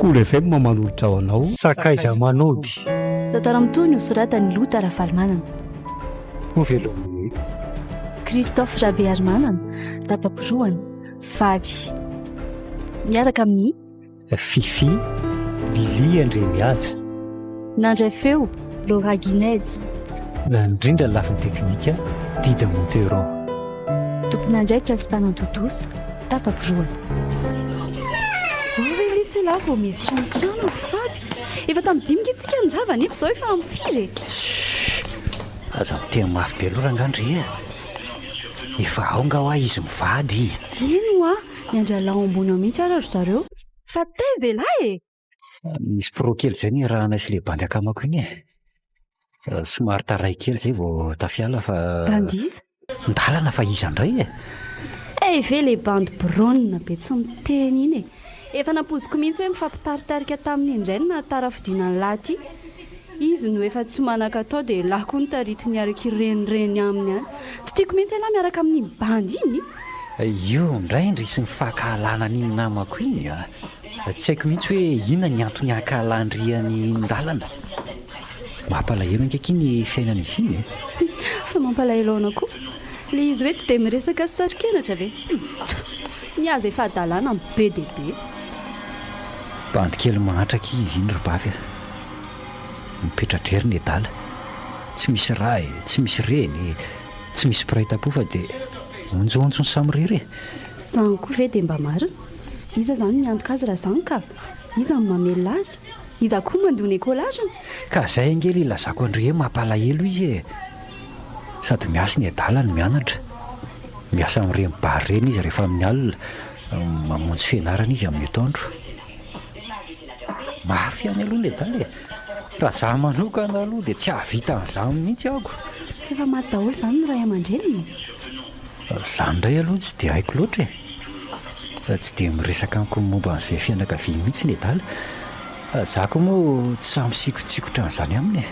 Kolo FM manolotra ho anao. Sakaiza manody. Tantara mitohy nosoratan'i Lota Rafalimanana. Ho velomin'i. Christophe Rabearimanana, Tapa-porohana, Faby. Miaraka amin'i. Fiffi, Lily Andriamihaja. Nandray feo, Laura Guinez. Nandrindra ny lafiny teknika, Dida Monteron. Tompon'andraikitra sy mpanantontosa, Tapa-porohana. Zao ve letsy ialahy vao miditra ny trano ry Faby? Efa tamin'ny dimy nge tsika nirava nefa izao efa amin'ny firy e? Chut! Aza miteny mafy be aloha rangahy ndry a! Efa ao nga hoa izy mivady? Eny hoa! Miandry alao ambony ao mihitsy ara ry zareo. Fa taiza elah e! Nisy pro kely zay niarahanay sy le bandy akamako iny e! Somary taraiky kely zay vao tafiala fa. Bandy iza? Ndalana fa iza ndray e! Hay ve le bandy brônina be tsy miteny iny e! Efa nampoiziko mihitsy hoe mifampitaritarika tamin'iny indray no nahatara fodiana an'lah ty. Izy no efa tsy manan-katao dia elah koa no taritiny hiaraka hirenireny aminy any. Tsy tiako mihitsy elah miaraka amin'iny bandy iny. Io indray ndry sy ny fankahalana an'iny namako iny a! Tsy haiko mihitsy hoe inona ny antony hankahalan-dry an'iny ndalana. Mampalahelo ange akia ny fiainan'izy iny e! Fa mampalahelo ahoana koa? Ilay izy hoe tsy dia miresaka sy saro-kenatra ve? Tsa! Ny azy efa hadalana no be dia be. Bandy kely mahantra akia izy iny ry bavy a! Mipetra-drery ny adala. Tsy misy ray, tsy misy reny, tsy misy mpiray tampo fa dia onjohonjony samirery e! Zany koa ve dia mba marina? Iza zany miantoka azy raha zany ka? Iza no mamelona azy? Iza koa mandoa ny écolage-ny? Ka zay ange le ilazako an-dry hoe mampalahelo izy e! Sady miasa ny adala no mianatra. Miasa amin'ireny bar ireny izy rehefa amin'ny alina, mamonjy fianarana izy amin'ny atoandro. Mafy ihany aloha ny adala e! Raha za manokana aloha dia tsy hahavita an'izany mihitsy aho ko! F'efa maty daholo izany ny ray aman-dreniny? Izany indray aloha tsy dia haiko loatra e! Tsy dia miresaka amiko momba an'izay fianakaviany mihitsy ny adala. Za koa moa tsy sahy misikotsikotra an'izany aminy e!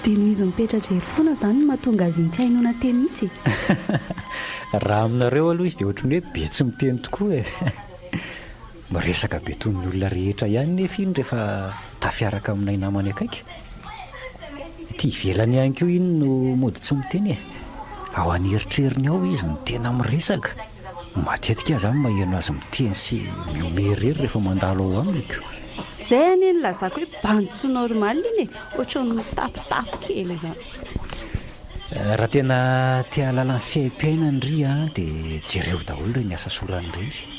Dia noho izy mipetra-drery foana izany no mahatonga azy iny tsy hainoana teny mihitsy e! Raha aminareo aloha izy dia ohatran'ny hoe be tsy miteny tokoa e! Miresaka be toy ny olona rehetra ihany nefa iny rehefa tafiaraka aminay namany akaiky. Ety ivelany ihany koa iny no mody tsy miteny e. Ao an'eritreriny ao izy no tena miresaka. Matetika aho izany maheno azy miteny sy mihomehy irery rehefa mandalo ao amiko. Zay anie nilazako hoe bandy tsy normal iny e, ohatran'ny mitapitapy kely izany. Raha tena te hahalala ny fiaimpiainany ry an dia jereo daholo ireny asa sorany ireny.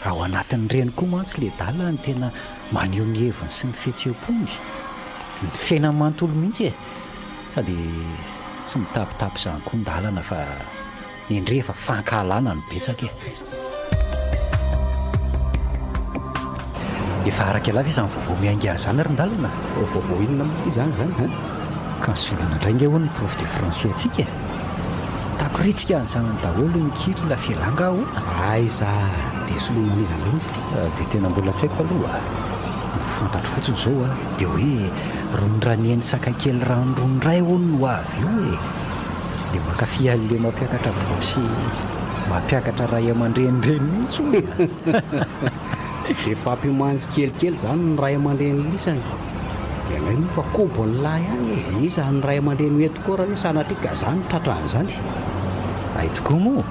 Ao anatin'ireny koa mantsy le dala no tena maneho ny heviny sy ny fihetseham-pony. Ny fiainany manontolo mihitsy e! Sady tsy mitapitapy izany koa ndalana fa Endrey efa fankahalana no betsaka e. Efa araka ialahy ve izany vaovao miainga izany ry Ndalina? Vaovao inona moa ity izany izany an? Ka ny solona indray ange hono ny prof de français antsika e! Takoritsika an'izany daholo ny kil f'elah angaha ahoana? Aiza dia soloina an'iza indray moa ity? Dia tena mbola tsy haiko aloha. Ny fantatro fotsiny izao dia hoe ronindraneny sakay kely rano rony indray hono no ho avy eo e! Le mankafy anle mampiakatra birao sy mampiakatra ray aman-dreny ireny mihitsy hono e! Dia fampiomany tsikelikely izany ny ray aman-dreny lisany. Dia anay moa fa kobon'ny lahy ihany e! Iza ny ray aman-dreny ho eto koa raha hoe sanatria ka za no tratran'izany? Hay tokoa moa!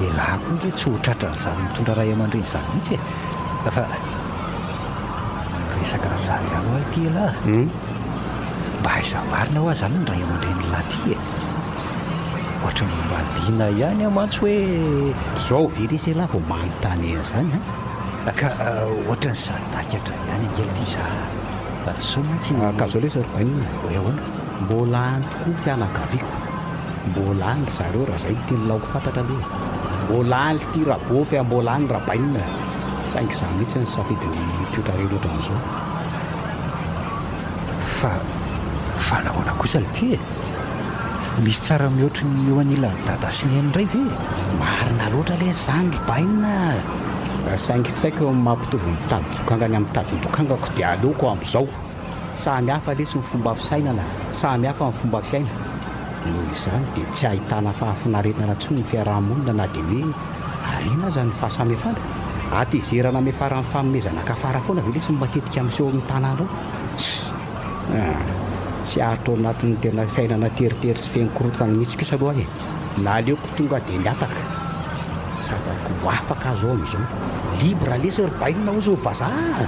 Elah koa nge tsy ho tratran'izany mitondra ray aman-dreny izany mihitsy e! Fa miresaka an'izany ihany hoa ity elah. Mba aiza marina hoa zany ny ray aman-drenin'i lahy ty e? Ohatran'ny mba liana ihany aho mantsy hoe. Zao ve lesy elah vao manontany an'izany an? Ka ohatran'ny sadakatra ihany ange ity za sao mantsy. Ka zao lesy ry bainina. Hoe ahoana? Mbola any tokoa ny fianakaviako. Mbola any ry zareo raha zay no tian'i laoko fantatra aloha e. Mbola any ity Rabofy a, mbola any Rabainina. Saingy za mihitsy nisafidy ny hitoetra irery ohatran'izao. Fa fa nahoana kosa lty e? Misy tsara mihoatry ny eo anilan'i dada sy neny indray ve e? Marina loatra lesy izany ry bainina a! Saingy tsy haiko eo amin'ny mampitovy ny tadin-dokangany amin'ny tadin-dokangako dia aleoko amin'izao. Samy hafa lesy ny fomba fisainana, samy hafa ny fomba fiaina. Noho izany dia tsy ahitana fahafinaretana intsony ny fiaraha-monina na dia hoe ariana aza ny fahasamihafana. Hatezerana miafara amin'ny fanomezana kafara foana ve lesy no matetika miseho amin'ny tanàna ao? Tss! Tsy aritra ao anatin'ny tena fiainana teritery sy feno korontana mihitsy kosa aloha aho e! Naleoko tonga dia nihataka. Tsapako ho afaka aho izao amin'izao. Libre lesy ry bainina hozy ny vazaha a!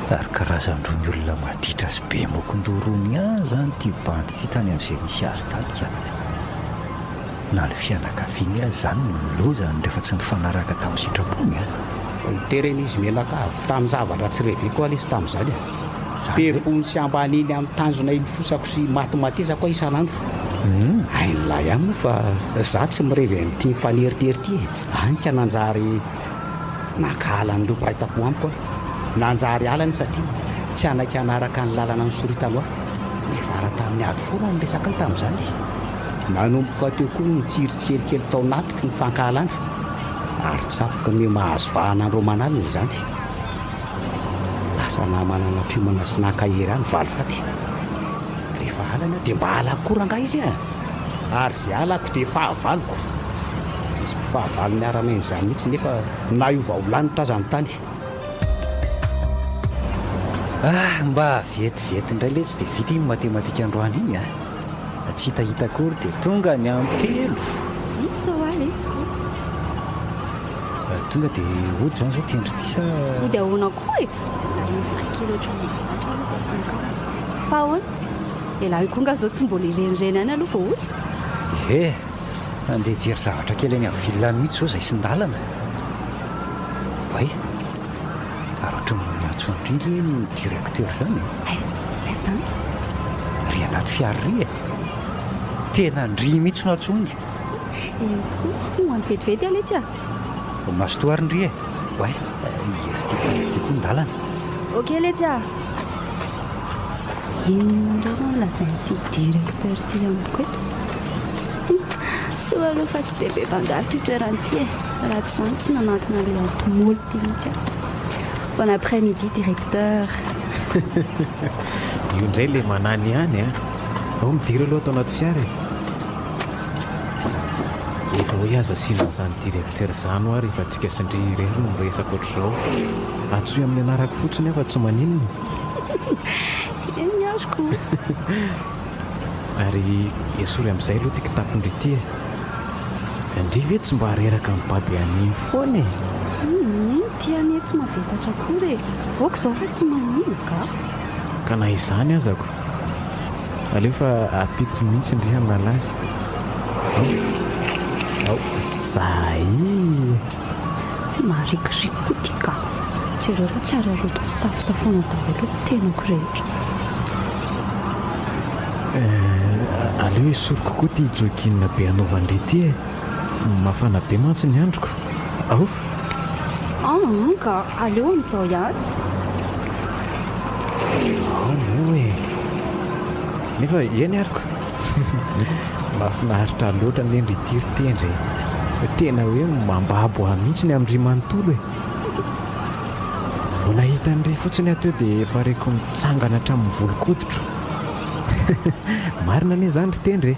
Ary karazan-drony olona maditra sy be mokon-doha rony ihany izany ity bandy ity tany amin'izay nisy azy tany ka. Na ny fianakaviany aza izany no nilozany rehefa tsy nifanaraka tamin'ny sitrapony a! Niterena izy mianakavy tamin'ny zavatra tsy reveko aho lesy tamin'izany a! Pepony sy ambaniny amin'ny tanjona ilofosako sy imatimatesako aho isan'andro. Hain'lah ihany moa fa za tsy mirevy an'ity mifaneritery ity e! Any ka nanjary nankahala an'ireo mpiray tampo amiko aho. Nanjary halany satria tsy hanaiky hanaraka ny lalana nosoritany ho ahy. Niafara tamin'ny ady foana ny resakay tamin'izany. Nanomboka teo koa no nitsiry tsikelikely tao anatiko ny fankahalana ary tsapako ny mahazo vahana an'i Romanalina izany. Lasa namana nampiomana sy nankahery ahy ny valifaty. Rehefa halany aho dia mba halako koa rangahy izy a! Ary izay halako dia fahavaloko. Tsisy mpifahavalo miara-miaina izany mihitsy nefa na hiova ho lanitra aza ny tany. Ah, mba vetivety indray letsy dia vita iny matematika androany iny a! Tsy hitahita akory dia tonga ny ampelo. Vita hoa letsy ko. Tonga dia hody izany izao tendry ity sa? Hody ahoana koa e? Mbola entina kely ohatran'ny mahazatra aloha izay tsy nankalaza. Fa ahoana? Elah io koa nga izao tsy mbola hirenireny any aloha vao hody? Ie, handeha hijery zavatra kely any amin'ny villa any mihitsy izao izay sy ny-dalana. Oay, ary ohatran'ny miantso an-dry nge ny directeur izany e. Aiza? Aiza izany? Ry anaty fiara ry e. Tena ndry mihitsy no antsoiny. Eny tokoa, ho any vetivety aho letsy a! Mazotoa ary ndry e! Oay, ery ty ty koa ny dalana. Ok letsy a! Inona indray izany lazain'ity directeur ity amiko eto? Soa aloha fa tsy dia be mpandalo ity toerana ity e! Raha tsy izany tsy nanantona an'ilay antomoly ity mihitsy aho. Bon après midi directeur! Io indray ilay manany ihany a! Ao midira aloha ato anaty fiara e! Efa hoe aza asiana an'izany directeur izany hoa rehefa tsika sy ndry irery no miresaka ohatr'izao. Antsoy amin'ny anarako fotsiny aho fa tsy maninona. Eny azoko. Ary esory amin'izay aloha ity kitapon-dry ity e. Ndry ve tsy mba reraka mibaby an'iny foana e? Humm, ity anie tsy mavesatra akory e. Ok izao fa tsy maninona ka. Ka na izany aza ko. Aleo fa ampiako mihitsy ndry hanala azy. Ao. Ao. Zay. Marikoriko koa ty ka. Jereo raha tsy araraotiko safosafoana daholo ny tenako rehetra. Eh, aleo esoriko koa ty jogging be anaovan-dry ty e. Mafana be mantsy ny androko. Ao. Aa ka aleo amin'izao ihany. Ao moa e. Nefa eny ary ko. Mahafinaritra loatra anie ndry ity ry Tendry e. Tena hoe mambabo ahy mihitsy ny amin-dry manontolo e. Vao nahita an-dry fotsiny aho teo dia efa reko mitsangana hatramin'ny volon-koditro. Marina anie izany ry Tendry e.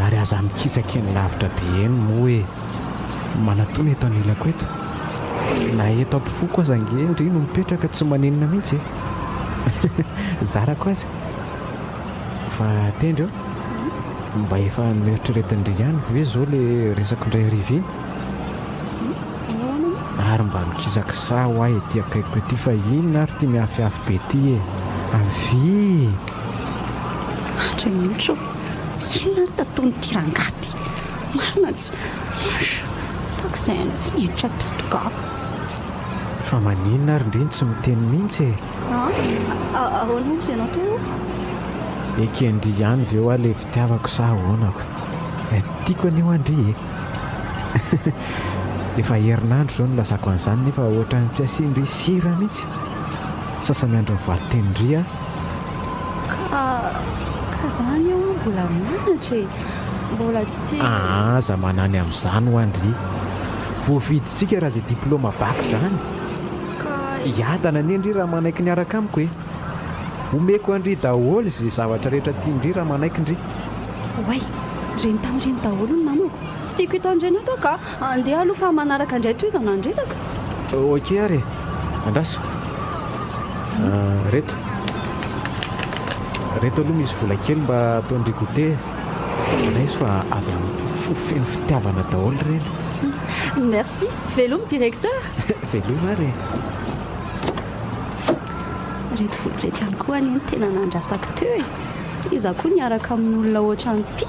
Ary aza mikisaka eny lavitra be eny moa e. Manatona eto anilako eto. Na eto ampofoko aza ange ndry no mipetraka tsy maninona mihitsy e. Zarako aza. Fa Tendry ô, mba efa noeritreretin-dry ihany ve izao le resako indray hariva iny? Ary mba mikisakisaha ho ahy ety akaikiko ety fa inona ary ity miafiafy be ity e! Avia e! Andriamanitra ô! Inona ary tataon'ity rangahy ity? Marina tsy. Hush! Ataoko izay aina tsy niditra tato ka! Fa maninona ary ndry no tsy miteny mihitsy e? An? Ahoana hozy ianao teo? Eken-dry ihany ve hoa le fitiavako sa ahoana ko? Tiako anie hoa ndry e! Efa herinandro izao nilazako an'izany nefa ohatran'ny tsy asian-dry sira mihitsy. Sasa-miandry ny valin-tenin-dry aho. Ka, ka zany io mbola mianatra e! Mbola tsy te. Aa aza manany amin'izany hoa ndry. Voavidintsika raha izay diploma bac izany. Ka. Hiadana anie ndry raha manaiky niaraka amiko e. Omeko an-dry daholo izay zavatra rehetra tian-dry raha manaiky ndry. Oay! Reny tamin'ireny daholo ny namako. Tsy tiako hitan'ireny ato aho ka. Andeha aloha fa manaraka indray tohizana ny resaka. Ok ary e. Andraso. Reto. Reto aloha misy vola kely mba ataon-dry goûter e. Raiso fa avy amin'ny fo feno fitiavana daholo ireny. Merci. Veloma directeur. Veloma ary e. Ireto vola ireto ihany koa anie no tena nandrasako teo e. Iza koa niaraka amin'olona ohatran'ity?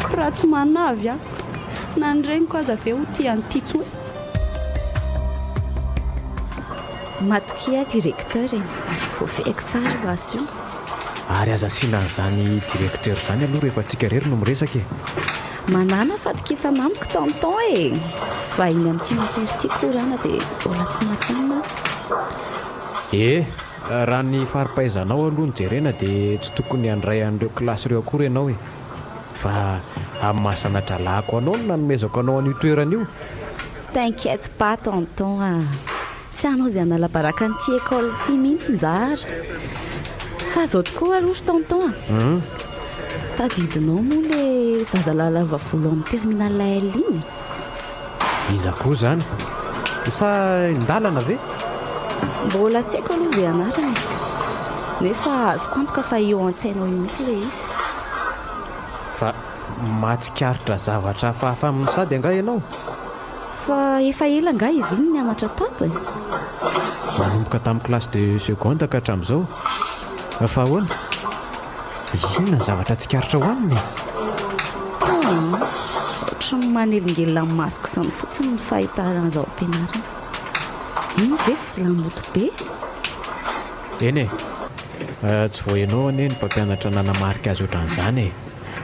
Ko raha tsy manavy aho. Na ny reniko aza ve ho tia an'ity tsony? Matokia directeur e, voafehiko tsara io asa io. Ary aza asiana an'izany directeur izany aloha rehefa tsika irery no miresaka e. Manàna fatokisana amiko tonton e! Tsy vahiny amin'ity matière ity koa raha na dia mbola tsy matihanina aza. E! Raha ny fari-pahaizanao aloha no jerena dia tsy tokony handray an'ireo kilasy ireo akory ianao e! Fa amin'ny maha zana-drahalahiko anao no nanomezako anao an'io toerana io. T'inquiète pas tonton a! Tsy hanao izay hanala baraka an'ity école ity mihitsy njara. Fa izao tokoa aloha ry tonton a! Tadidinao moa ilay zazalahy lava volo ao amin'ny terminal L iny? Iza koa izany? Sa in-dalana ve? Mbola tsy haiko aloha izay anarany e! Nefa azoko antoka fa eo an-tsainao eo mihitsy ilay izy. Fa mahatsikaritra zavatra hafahafa aminy sady angaha ianao? Fa efa ela angaha izy iny nianatra tato e? Nanomboka tamin'ny classe de seconde ka hatramin'izao. Fa ahoana? Inona ny zavatra tsikaritra ao aminy e? Aa, ohatran'ny manelingelina ny masoko izany fotsiny ny fahitana azy ao am-pianarana. Iny ve tsy lamoty be? Eny e! Tsy vao ianao anie ny mpampianatra nanamarika azy ohatran'izany e!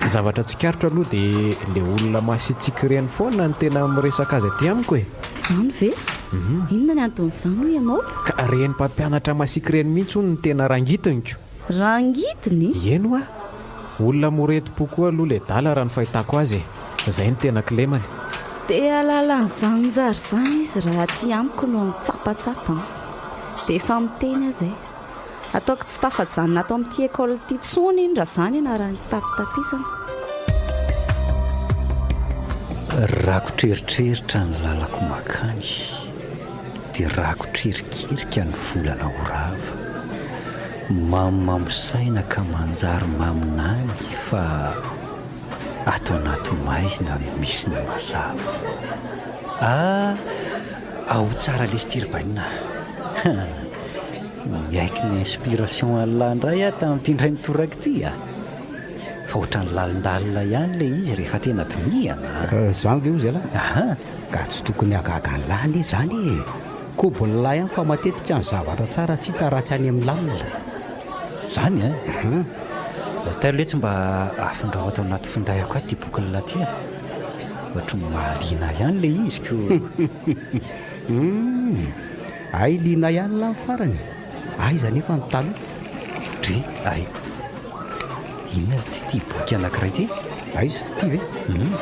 Ny zavatra tsikaritro aloha dia ilay olona masiatsiaka ireny foana no tena miresaka azy aty amiko e! Izany ve? Inona ny anton'izany hoy ianao? Ka ireny mpampianatra masiaka ireny mihitsy hono no tena rangitiniko! Rangitiny? Eny hoa! Olona mora entim-po koa aloha ilay dala raha ny fahitako azy e! Izay no tena kilemany. Te hahalala an'izany njary izany izy raha aty amiko no mitsapatsapa an! Dia efa miteny aza e! Ataoko tsy tafajanona ato amin'ity école ity intsony iny raha izany ianarany tapitapisana. Rakotr'eritreritra ny lalako makany. Dia rakotr'erikerika ny volana ho rava. Mamomamo saina ka manjary maminany fa ato anaty maizina no misy ny mazava. Ah! Ao tsara lesy ty ry bainina a! Miaiky ny inspiration an'lah indray aho tamin'ity indray mitoraka ity a! Fa ohatran'ny lalindalina ihany ilay izy rehefa tena dinihana a! Izany ve hozy ialahy? Aha! Ka tsy tokony hahagaga an'lah anie izany e! Kobon'lah ihany fa matetika ny zavatra tsara tsy hita raha tsy any amin'ny lalina. Izany an? Aha! Taiza letsy mba afindrao ato anaty finday-ako ato ity bokin'lah ity a! Ohatry ny mahaliana ahy ihany ilay izy ko! Humm! Hay liana ihany lah ny farany e! Aiza anefa ny taloha? Dry, ary inona ity ity boky anankiray ity? Aiza? Ity ve? Humm!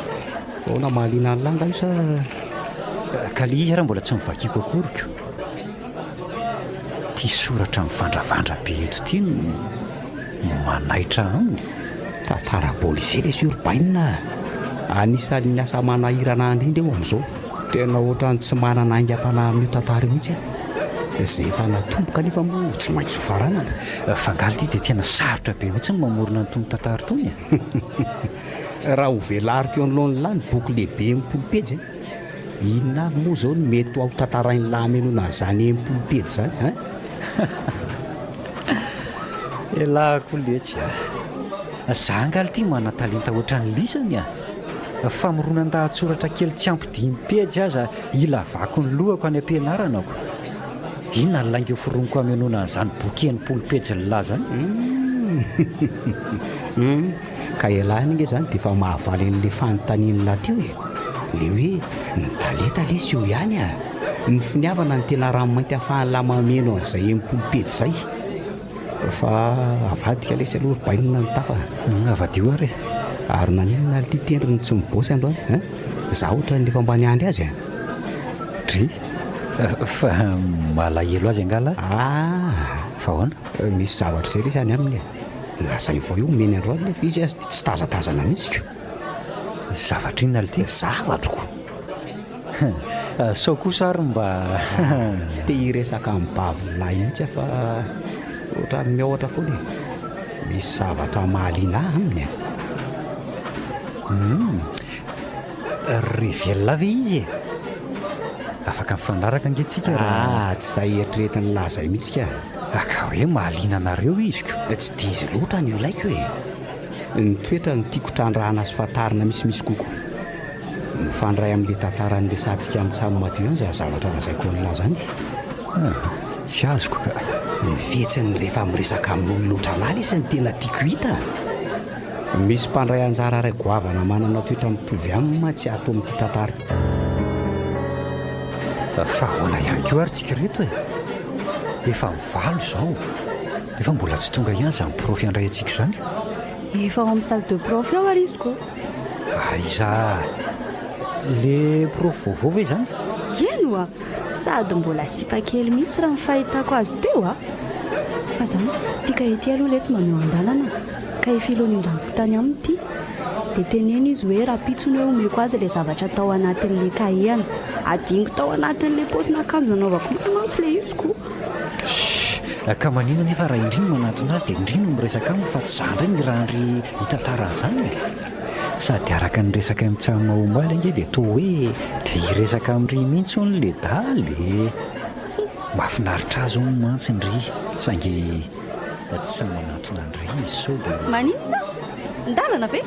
Ahoana mahaliana an'lah angaha io sa? Ka ilay izy ary mbola tsy novakiako akory ko! Ity soratra mivandravandra be eto ity no manaitra aminy. Tantara policier lesy io ry bainina a! Anisan'ny asa manahirana ahy indrindra io amin'izao. Tena ohatran'ny tsy manana aingam-panahy amin'io tantara io mihitsy aho. Izay efa natomboka anefa moa tsy maintsy ho faranana. Fa angaha ity dia tena sarotra be mihitsy ny mamorona an'itony tantara itony e? Raha hovelariko eo anoloan'lah ny boky lehibe 60 pejy a! Inona avy moa izao no mety ho tantarain'lah hamenoana an'izany 60 pejy izany hein? Elah koa letsy a! Za angaha ity manan-talenta ohatran'ny lisany a! Famoronan-dahatsoratra kely tsy ampy dimy pejy aza ilavako ny lohako any am-pianarana ko! Inona ny lainga hoforoniko hamenoana an'izany boky 60 pejy l'lah zany? Humm! Ka ialahy anie izany dia efa mahavaly an'ilay fanontanian'lah teo e! Ilay hoe ny talenta lesy io ihany a! Ny finiavana no tena ranomainty ahafahan'lah mameno an'izay 60 pejy izay. Fa avadika lesy aloha ry bainina ny tafa a! Avadio ary e! Ary naninona ity tendrony tsy mibaosy androany a? Za ohatran'ny efa mba niandry azy a! Dry! Fa malahelo azy angaha lah? Ah! Fa ahoana? Misy zavatra izay lesy any aminy e! Lazainy vao io omeny androany nefa izy aza dia tsy tazatazana mihitsy ko! Zavatra inona lty? Zavatro ko! Sao kosa ary mba. Te hiresaka amin'ny bavin'lahy mihitsy aho fa ohatran'ny miahotra foana e. Misy zavatra mahaliana ahy aminy e. Humm. Revelona ve izy e? Afaka mifanaraka ange tsika raha. Ah, tsy izay eritreretin'lah izay mihitsy ka. Ah, ka hoe mahaliana anareo izy ko. Tsy dia izy loatra no ilaiko e. Ny toetra no tiako trandrahana sy fantarina misimisy kokoa. Mifandray amin'ilay tantara niresahantsika amin'ny Tsamy Madio ihany izany zavatra lazaiko an'lah izany. Ah, tsy azoko ka. Ny fihetsiny rehefa miresaka amin'olona ohatran'lah lesy no tena tiako hita. Misy mpandray anjara iray goavana manana toetra mitovy aminy mantsy ato amin'ity tantara ity. Fa ahoana ihany koa ary tsika ireto e? Efa mivalo izao, nefa mbola tsy tonga ihany izany prof handray antsika izany. Efa ao amin'ny salle de prof ao ary izy ko. Aiza? Le prof vaovao ve izany? Eny oa! Sady mbola sipa kely mihitsy raha ny fahitako azy teo a! Fa zany, ty kahie ty aloha letsy mba omeo andalana ka i Philo nindramiko tany aminy ty. Dia teneno izy hoe rahampitso ny hoe omeko azy ilay zavatra tao anatin'ilay kahie-ny. Adinoko tao anatin'ilay paozin'akanjo nanaovako omaly mantsy ilay izy ko. Shh! Ka maninona anefa raha indry no manantona azy dia indry no miresaka aminy fa tsy za indray no irahan-dry hitantara an'izany e! Sady araka ny resaka mitsam omaly ange dia toa hoe te hiresaka amin-dry mihitsy hono ledala e! Mahafinaritra azy hono mantsy ndry saingy tsy sahy manantona an-dry izy sao dia. Maninona? Ndalana ve?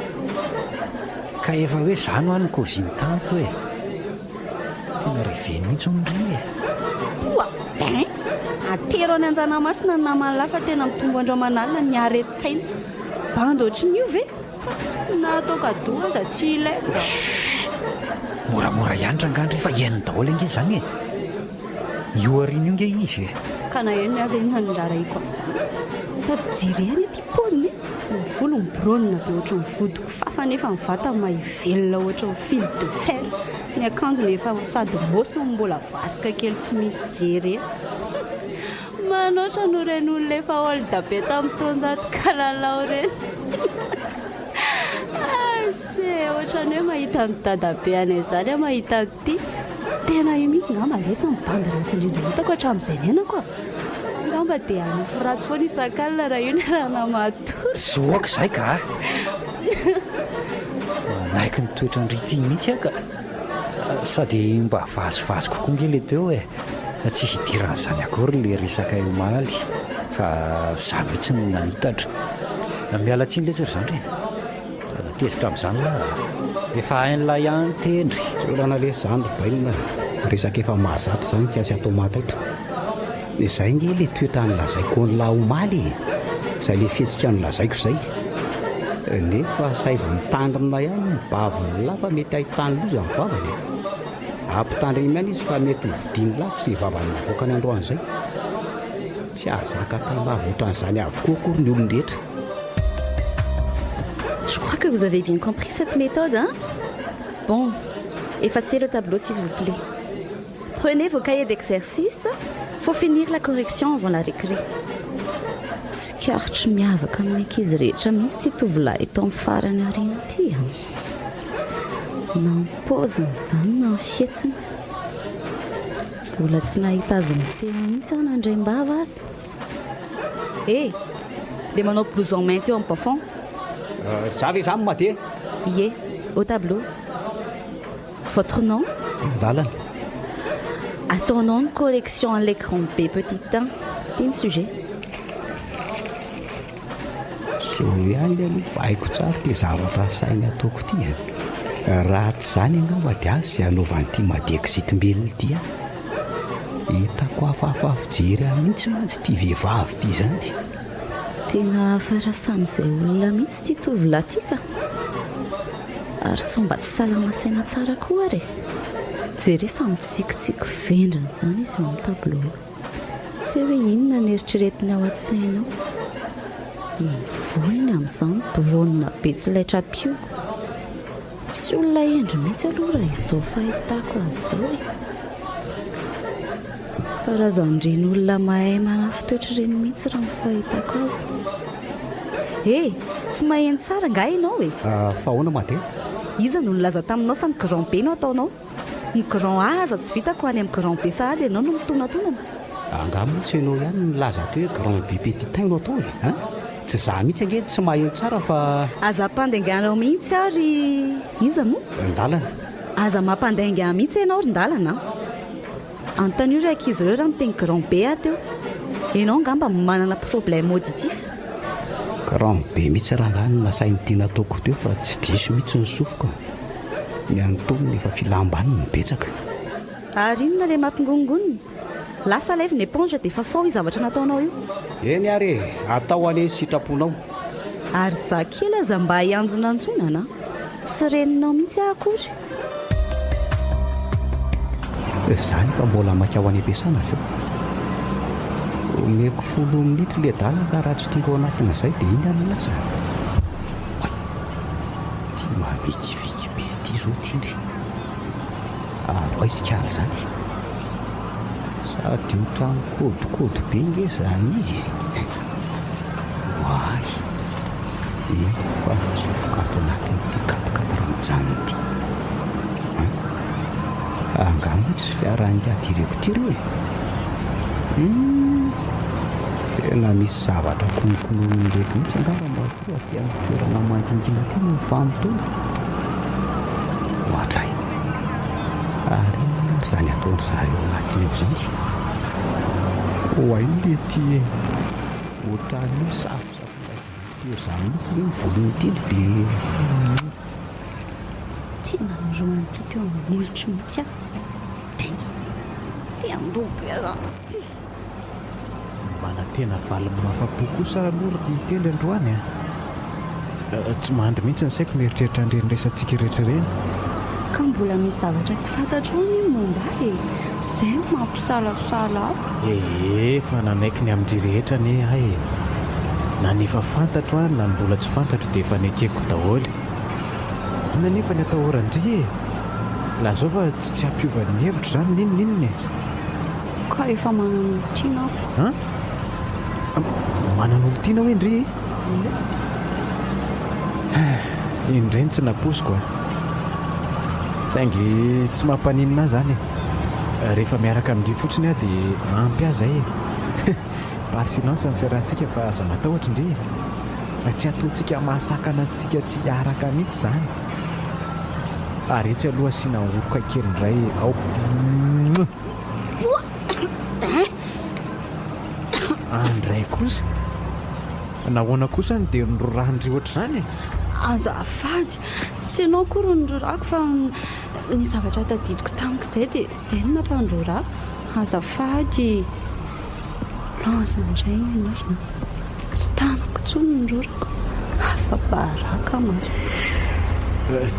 Ka efa hoe zany hoa ny kôziny tamiko e! Tena reveny mihitsy hono ndry e! Poa! Hein! Atero any Anjanamasina ny naman'lah fa tena mitombo andro aman'alina ny aretin-tsaina. Bandy ohatrin'io ve? Na atao cadeau aza tsy ilaiko. Chut! Moramora ihany rangahy ndry fa henony daholo ange izany e! Io aoriana io nge izy e! Ka na henony aza inona no rarahiko amin'izany? Sady jereo anie ity paoziny e! Ny volony brônina be ohatran'ny vodi-kofafa nefa ny vatany mahevelona ohatran'ny fil de fer. Ny akanjony efa sady môsy no mbola vasoka kely tsy misy jerena. Manoatra noho ireny olona efa old be tamin'ny taonjato kalalao ireny. Ase, ohatran'ny hoe mahita an'i dadabe anay izany aho mahita an'ity. Tena io mihitsy ngamba lesy ny bandy ratsy indrindra hitako hatramin'izay niainako a. Angamba dia hanofy ratsy foana isak'alina raha io niarahana matory. Zoako izay ka! Manaiky ny toetran-dry ity mihitsy aho ka! Sady mba vazivazy kokoa nge le teo e! Tsy hidiran'izany akory le resakay omaly fa za mihitsy no nanitatra. Miala tsiny letsy ry zandry e! Aza tezitra amin'izany lah a! Efa hain'lah ihany tendry. Tsy olana lesy zany ry bainina a! Resaka efa mahazatra izany ka tsy atao mahataitra. Izay nge le toetra nolazaiko an'lah omaly e! Izay le fihetsika nolazaiko izay. Nefa asaivo mitandrina ihany ny bavin'lah fa mety ahitany loza ny vavany e! Ampitandremo ihany izy fa mety ho vidiany lafo izay vavany navoakany androany izay. Tsy hahazaka taim-bava ohatran'izany avokoa akory ny olon-drehetra. Je crois que vous avez bien compris cette méthode, hein? Bon, effacez le tableau s'il vous plaît. Prenez vos cahiers d'exercice, faut finir la correction avant la récré. Tsikaritro miavaka amin'ny ankizy rehetra mihitsy ity tovolahy eto amin'ny farany aoriana ity a. Na ny paoziny izany na ny fihetsiny. Mbola tsy nahita azy niteny mihitsy aho na ndraim-bava aza. Eh! Dia manao blouson mainty eo amin'ny bas-fond. Za ve zany Made? Ie, au tableau. Votre nom? Lalana. Ataonao ny correction an'ilay grand B petit un. Ity ny sujet. Zo ihany aloha fa haiko tsara ity zavatra asainy ataoko ity e. Raha tsy izany angamba dia aza izay hanaovan'ity madexitmbelona ity ahy. Hitako hafahafa fijery ahy mihitsy mantsy ity vehivavy ity izany. Tena hafa raha samy izay olona mihitsy ity tovolahy ity ka. Ary sao mba tsy salama saina tsara koa ary e! Jereo fa mitsikitsiky vendrana izany izy eo amin'ny tableau eo. Tsy hay hoe inona no eritreretiny ao an-tsainy ao. Ny volony amin'izany brônina be tsy laitra ampihogo. Tsy olona hendry mihitsy aloha raha izao fahitako azy izao e! Karazan'ireny olona mahay manafin-toetra ireny mihitsy raha ny fahitako azy. He! Tsy maheno tsara angaha ianao e? Fa ahoana Made? Iza no nilaza taminao fa ny grand B no ataonao? Ny grand A aza tsy vitako any amin'ny grand B sahady ianao no mitonatonana. Angaha moa tsy ianao ihany no nilaza teo hoe grand B petit un no atao e? An? Tsy za mihitsy ange no tsy maheno tsara fa. Aza ampandainganao mihitsy aho ry iza moa? Ndalana. Aza mampandainga ahy mihitsy ianao ry Ndalana a! Anontanio ireo ankizy ireo raha niteny grand B aho teo. Ianao angamba manana problème auditif. Grand B mihitsy rangahy no nasain'i Tiana ataoko teo fa tsy diso mihitsy ny sofiko. Ny an'i Tony efa filam-bany no betsaka. Ary inona ilay mampingonongonona? Lasa alaivo ny éponge dia fafao io zavatra nataonao io. Eny ary e! Atao anie ny sitraponao. Ary za kely aza mba hianjonanjonana an! Tsy reninao mihitsy aho akory. Za nefa mbola maika ho any am-piasana avy eo. Omeko folo minitra ilay adala ka raha tsy tonga ao anatin'izay dia iny aho no lasa. Oay! Ty mamikiviky be ty zao ty ndry. Ary ho aiza k'ala izany? Sady ohatran'ny kôdikôdy be nge izany izy e! Oay! Eny fa mitsofoka ato anatin'ity quatre-quatre mijanona ity. An? Angaha moa tsy fiaran'ingahy directeur io e? Hum! Tena misy zavatra kononkononin'ireto mihitsy angamba matoa aty amin'ny toerana mangingina aty no mifamotoana. Ohatray. Ary inona ary izany ataon-dry zareo anatiny ao izany? Oay lety e! Ohatran'ny hoe safosafo Toa izany mihitsy ve ny volon'i Tily dia. Tena norohan'ity teo amin'ny molotro mihitsy aho. Tena te handoa be aza. Manantena valiny mahafa-po kosa aloha ry Tely androany a! Tsy mandry mihitsy ny saiko mieritreritra an'ireny resatsika rehetra ireny. Ka mbola misy zavatra tsy fantatrao anie ny momba ahy e! Izay no mampisalasala ahy. Ee, efa nanaiky ny amin-dry rehetra anie aho e! Na ny efa fantatro ary na ny mbola tsy fantatro dia efa nekeko daholo. Inona anefa ny atahoran-dry e? Lazao fa tsy tsy hampiova ny hevitro izany n'inon'inona e! Ka efa manana olon-tiana aho. An? Manana olon-tiana hoe ndry e? Iny indray no tsy nampoiziko a! Saingy tsy mampaninona ahy izany e! Rehefa miaraka amin-dry fotsiny aho dia ampy ahy izay e! Par silence ny fiarahantsika fa aza matahotra ndry e! Tsy ataontsika mahasakana antsika tsy hiaraka mihitsy izany! Ary etsy aloha asiana oroka kely indray ao. Andray kosa? Nahoana kosa no dia nororahan-dry ohatr'izany e? Azafady, tsy ianao akory no nororako fa ny zavatra tadidiko tamiko izay dia izay no nampandrora ahy. Azafady. Loza indray ny anarana. Tsy tanako intsony ny rorako. Afa-baraka marina.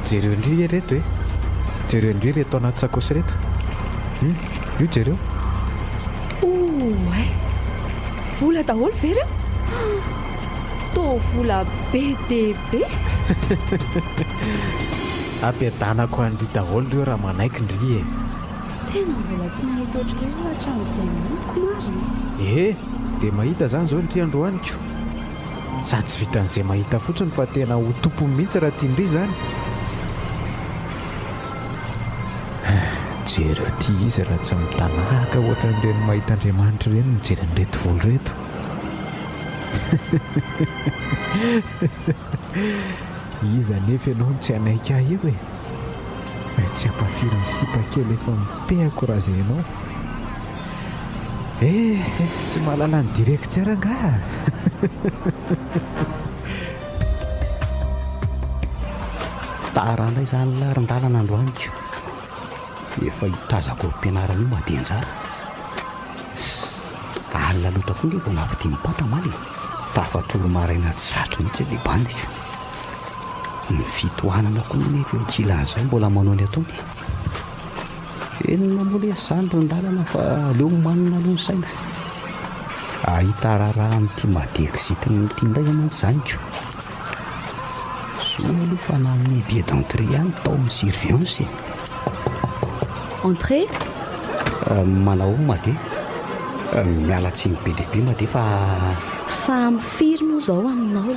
Jereo ndry ireto e! Jereo ndry ireto anaty sakaosy ireto. Hum, io jereo. Oay! Vola daholo ve ireo? Toa vola be dia be! Ampiadanako an-dry daholo ireo raha manaiky ndry e! Tena mbola tsy nahita ohatr'ireo aho hatramin'izay nahitako marina. Ee, dia mahita izany izao ndry androany ko! Sady tsy vitan'izay mahita fotsiny fa tena ho tompony mihitsy raha tian-dry izany. Jereo ity izy raha tsy mitanahaka ohatran'ireny mahita Andriamanitra ireny mijery an'ireto volo ireto. Iza anefa ianao no tsy hanaiky ahy eo e? Tsy hampafiry ny sipa kely efa mipehako raha izay ianao. Eh, tsy mahalala ny directeur angaha? Tara indray izany larin-dalana androany ko. Efa hitazako ao am-pianarana io Madianjara. Ss, alina loatra koa nge vao nampidin'ny pata omaly e. Tafatory maraina tsy satry mihitsy ilay bandy ko. Ny fitohanana koa nefa eo ankilan'izay mbola manao ny ataony. Enina moa lesy izany ry ndalana fa aleo manina aloha ny saina. Hahita raharaha amin'ity madexitin'ny ity indray zany mantsy izany ko. Soa aloha fa nanome billet d'entrée ihany tao amin'ny surveillance e. Entrée. Manao ahoana Made? Miala tsiny be dia be Made fa. Fa amin'ny firy moa izao aminao?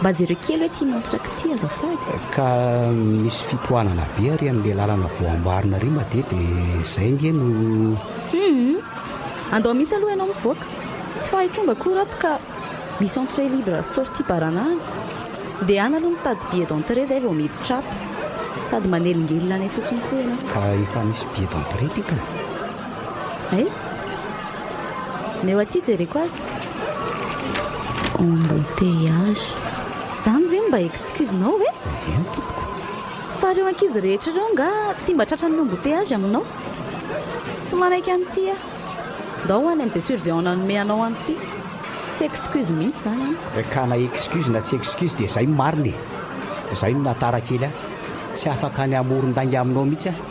Mba jereo kely hoe ity montre-ko ity azafady. Ka misy fitohanana be ary amin'ilay lalana voamboarina ary Made dia izay ange no. Hum! Andao mihitsy aloha ianao mivoaka. Tsy fahay tromba akory ato ka misy entrée libre sortie baranahana. Ndehana aloha mitady billet d'entrée izay vao miditra ato. Sady manelingelina anay fotsiny koa ianao. Ka efa misy billet d'entrée ity ka. Aiza? Omeo aty jereko azy. Embouteillage. Zany ve no mba excuse-nao e? Eny tompoko. Fa ireo ankizy rehetra ireo angaha tsy mba tratran'ny embouteillage aminao? Tsy manaiky an'ity aho. Ndao ho any amin'izay surveillant nanome anao an'ity. Tsy excuse mihitsy izany amiko. Ka na excuse na tsy excuse dia izay no marina e! Izay no nahatara kely ahy. Tsy afaka ny hamoron-dainga aminao mihitsy aho.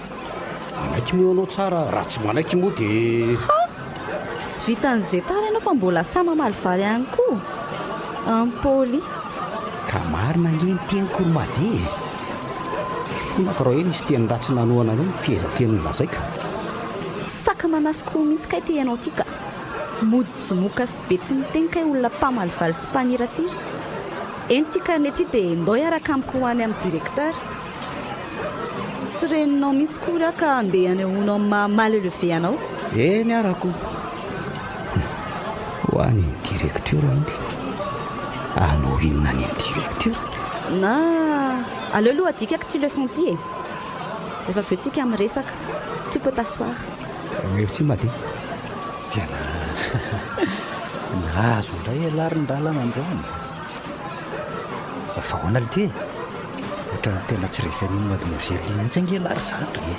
Manaiky moa ianao tsara, raha tsy manaiky moa dia. Ha! Tsy vitan'izay tara ianao fa mbola sahy mamaly valy ihany koa. Impoli. Ka marina ange ny teniko ry Made e! Ifonako raha hoe nisy teny ratsy nanohana anao ny fehezanteny nolazaiko. Saka manasy koa mihitsy kay ity ianao ity ka! Mody jomoka sy be tsy miteny kay olona mpamalivaly sy mpaniratsira. Eny ity carnet ity dia ndao hiaraka amiko ho any amin'ny directeur. Tsy reninao mihitsy kory aho ka andeha hanehoanao amin'ny maha mal élevé anao. Eny arako. Ho any amin'ny directeur iny. Hanao inona any amin'ny directeur? Na aleo aloha adikako ity leçon ity e. Rehefa avy eo tsika miresaka. Tu peux t'asseoir. Merci Made. Tena nahazo indray ialahy ry Ndalana androany. Fa ahoana lty e? Ohatran'ny tena tsy reven'iny mademoiselle iny mihitsy ange lahy ry zandry e!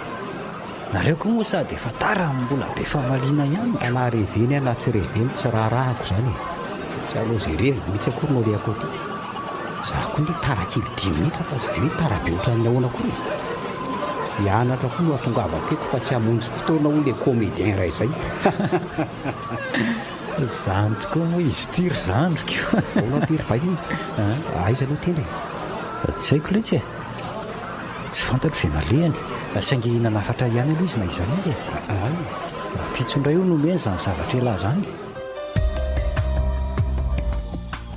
Nareo koa moa sady efa tara no mbola be famaliana ihany ka! Na reveny aho na tsy reveny tsy raharahako izany e! Tsy aleo izay reviko mihitsy akory no alehako aty. Za koa nge tara kely dimy minitra fa tsy dia hoe tara be ohatran'ny ahoana akory e! Hianatra koa no hatongavako eto fa tsy hamonjy fotoana hoy ilay comédien iray izay. Izany tokoa moa izy ity ry zandriko. Ahoana ity ry baina e? Aiza aloha tendry e? Tsy haiko letsy e. Tsy fantatro izay nalehany. Saingy nanafatra ahy ihany aloha izy na izany aza e. Rahampitso indray hono nomeny izany zavatra elah izany.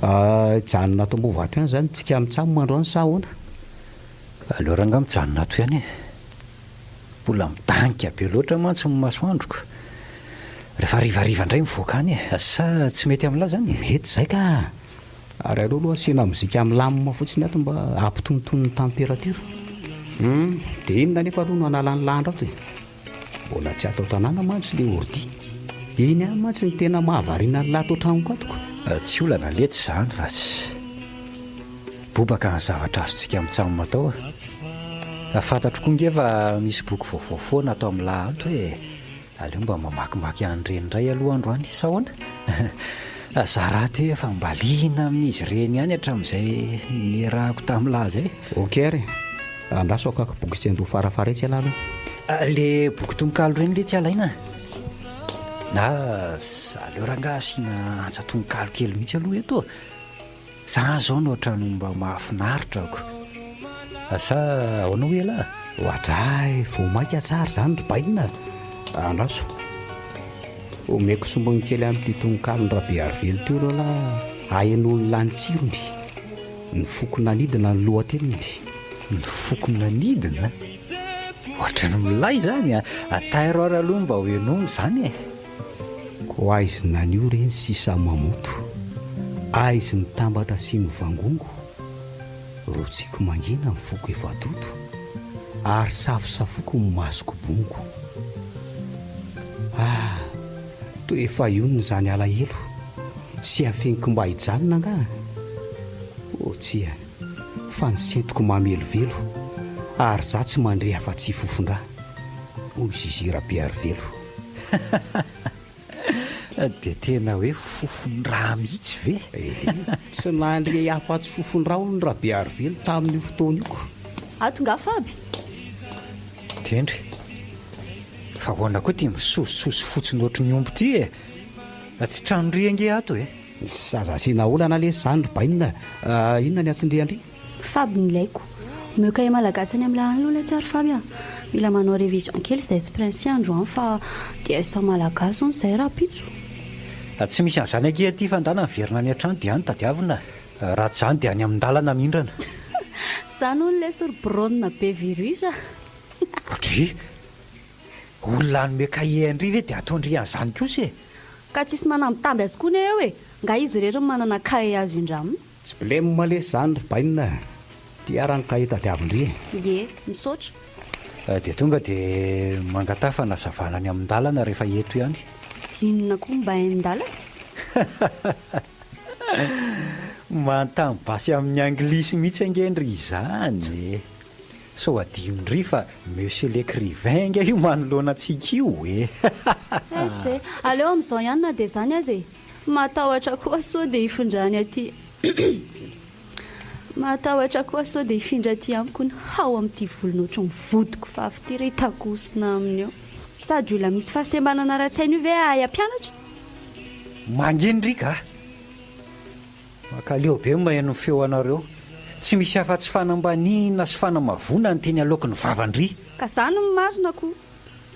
Hijanona ato Ambohivato ihany izany tsika mitsam androany sa ahoana? Aleo rangaha mijanona ato ihany e. Mbola midanika be loatra mantsy ny masoandroko. Rehefa harivariva indray mivoaka any e! Sa tsy mety amin'lah izany e? Mety izay ka! Ary aleo aloha asiana mozika milamina fotsiny ato mba hampitonitony ny température. Hum, dia inona anefa aloha no hanalan'lah andro ato e? Mbola tsy ato an-tanàna mantsy ilay ordi. Iny ihany mantsy no tena mahavariana an'lah ato an-tranoko ato ko. Tsy olana letsy izany fa tsy. Bobaka ny zavatra azontsika mitsam atao a! Fantatro koa nge fa misy boky vaovao foana ato amin'ny laha ato e! Aleo mba mamakimaky an'ireny indray aloha androany, sa ahoana? Za rahateo efa mba liana amin'izy ireny ihany hatramin'izay niarahako tamin'ny laha izay. Ok ary e! Andraso akako boky tsy andoha farafara etsy ialahy aloha. Le boky tononkalo ireny le tsy alaina a! Na aleo rangaha asiana antsa tononkalo kely mihitsy aloha eto. Za zao no otrany mba mahafinaritra ko. Sa ahoana hoy ialahy? Oadray, vao mainka tsara izany ry bainina a! Andraso. Omeko sombiny kely amin'ity tononkalon-dRabearivelo ity aloha lahy hahenoan'ny lahy ny tsirony. Ny foko nanidina ny lohateniny. Ny foko nanidina? Ohatran'ny milay izany a! Tairo ary aloha mba ho henoina izany e! Koa aizina anio re ny sisa mamoto, aizy mitambatra sy mivangongo, rotsiako mangina ny foko efa toto, ary safosafoko ny masoko bongo. Ah! Toa efa hionona izany alahelo, sy afeniko mba hijanona angaha? Oh tsia, fa ny sentoko mamelovelo, ary za tsy mandre afa-tsy fofon-drà, hoy Zizi Rabearivelo. Dia tena hoe fofon-dra mihitsy ve? Ehe, tsy nandre afa-tsy fofon-dra hono Rabearivelo tamin'io fotoana io ko. Ato nga Faby? Tendry, fa ahoana koa ity misosososo fotsiny ohatry ny omby ity e? Tsy tranon-dry ange ato e! Aza asiana olana lesy izany ry bainina a! Inona ny aton-dry an-dry? Faby nilaiko. Omeo kahie malagasy any amin'ilay any aloha ilay tsy ary Faby a! Mila manao révision kely izahay sy Prince androany fa dia sa malagasy hono izahay rahampitso. Tsy misy an'izany akia aty fa ndana miverina any an-trano dia any tadiavina. Raha tsy izany dia any amin-dalana mindrana. Zany hono lesy ry brôna be virus a! Dry! Olona hanome kahie an-dry ve dia ataon-dry an'izany kosa e! Ka tsisy manambitamby azy koa ne eo e! Nga izy irery no manana kahie azo indramina? Tsy blem lesy zany ry bainina a! Ty ara ny kahie tadiavin-dry e! Ie, misaotra. Dia tonga dia mangataha fanazavana ny amin-dalana rehefa eto ihany. Inona koa ny bain-dalana? Manontany basy amin'ny anglisy mihitsy ange ndry izany e! Sao adinondry fa Monsieur l'écrivain ange io manoloana antsika io e! Eish e! Aleo amin'izao ihany na dia izany aza e! Matahotra koa sao dia hifindrany aty Matahotra koa sao dia hifindra aty amiko ny hao amin'ity volony ohatry ny vodiko vavy ity ry takosina aminy eo. Sady olona misy fahasembanana ara-tsaina io ve hahay hampianatra? Manginy ry ka! Mankaleo be ny maheno ny feo anareo. Tsy misy afa-tsy fanambaniana sy fanamavoana ny teny aloaky ny vavan-dry. Ka zany no marina ko!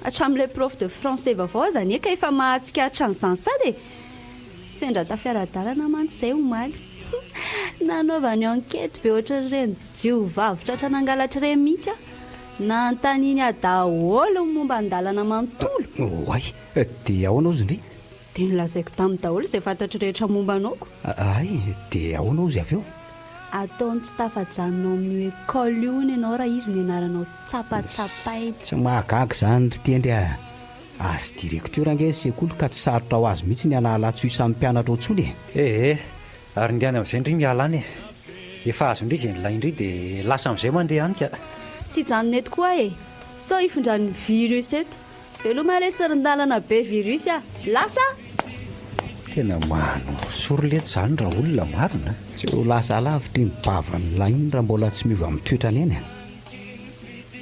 Hatramin'ilay prof de français vaovao aza anie ka efa mahatsikaritra an'izany sady e! Sendra tafiara-dalana mantsy izay omaly. Nanaovany enquête be ohatran'ireny jiovavy tratra nangalatra ireny mihitsy aho. Nanontaniany ahy daholo ny momba ny dalana manontolo. Oay! Dia ahoana hozy ndry? Dia nolazaiko taminy daholo izay fantatro rehetra momba anao ko. Hay, dia ahoana hozy avy eo? Ataony tsy tafajanona ao amin'io école io hono ianao raha izy nianaranao tsapatsapaina. Tsy mahagaga izany ry Tendry a! Azy directeur ange ny sekoly ka tsy sarotra ho azy mihitsy ny hanala tsy ho isan'ny mpianatra ao intsony e! Ee, ary ndehana amin'izay ndry miala any e! Efa azon-dry izay nilain-dry dia lasa amin'izay mandeha any ka! Tsy hijanona eto koa aho e! Sao hifindran'ny virus eto. Veloma lesy ry ndalana be virus a! Lasa! Tena manorisory letsy zany ra olona marina a! Tsy ho lasa lavitra iny bavan'lah iny raha mbola tsy miova amin'ny toetrany eny a!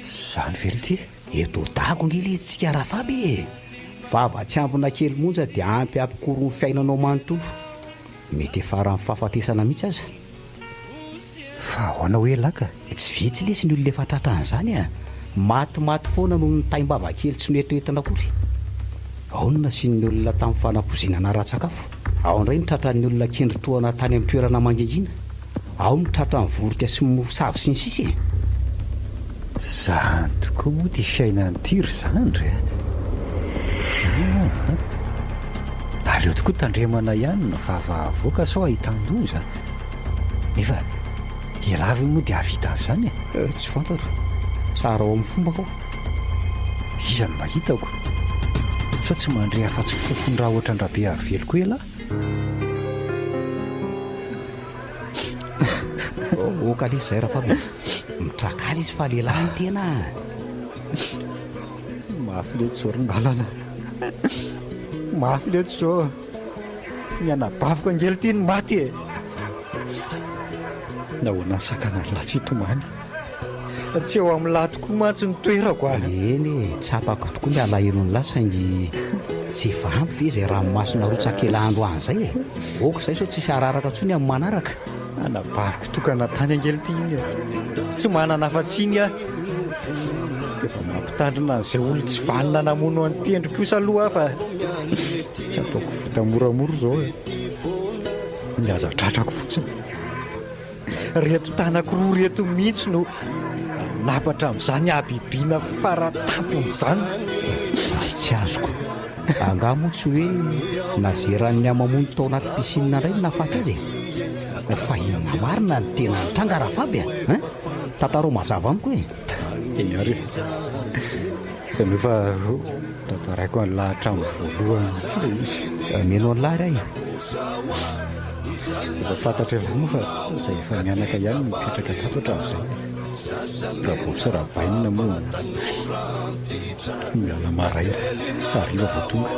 Zany ve lty? Eto Dago ange letsy tsika Rafaby e! Vava tsy ambina kely monja dia ampy hampikoro ny fiainanao manontolo. Mety hiafaran'ny fahafatesana mihitsy aza. Fa ahoana hoe lah ka? Tsy vitsy lesy ny olona efa tratran'izany a! Matimaty foana noho ny taim-bava kely tsy noeritreretina akory. Ao ny nasian'ny olona tamin'ny fanapoizinana ara-tsakafo. Ao indray ny tratran'ny olona kendry tohana tany amin'ny toerana mangingina. Ao ny tratran'ny vorika sy ny mosavy sy ny sisa e! Zany tokoa moa ity fiainana ity ry zandry a! Aa! Aleo tokoa tandremana ihany ny vava avoaka sao ahitan-doza. Nefa ialahy ve moa dia hahavita an'izany e? Tsy fantatro. Tsara ao amin'ny fomba aho. Iza no mba hitako? Sao tsy mandre afa-tsy fofon-draha ohatran-dRabearivelo koa ialahy? Oka lesy izay Rafaby e! Mitrakala izy fa lehilahy ny tena a! Mafy letsy izao ry Malala. Mafy letsy izao. Ny anabaviko ange ity no maty e! Nahoana nisakana an'lah tsy hitomany? Tsy eo amin'lah tokoa mantsy ny toerako a! Eny e, tsapako tokoa ny alahelon'lah saingy tsy efa ampy ve izay ranomaso narotsak'elah androany izay e? Ok izay sao tsisy hararaka intsony amin'ny manaraka. Anabaviko tokana tany ange ity iny e! Tsy manana afa-tsy iny aho. Dia mba mampitandrina an'izay olon-tsy vanona namono an'i Tendry kosa aloha aho fa tsy ataoko vita moramora izao e! Ny aza tratrako fotsiny. Reto tanako roa reto mihitsy no hanapatra amin'izany habibiana fara tampony izany. Tsy azoko. Angaha moa tsy hoe nazeran'ny hamamoany tao anaty piscine indray no nahafaty azy e? Fa inona marina no tena nitranga Rafaby a? Hein? Tantarao mazava amiko e! Eny ary e! Izany hoe fa tantaraiko an'lah hatramin'ny voalohany mihitsy ilay izy. Mino an'lah ary aho e! Efa fantatrareo moa fa izay efa mianaka ihany no nipetraka tato hatramin'izay. Rabofy sy Rabainina moa miala maraina, hariva vao tonga.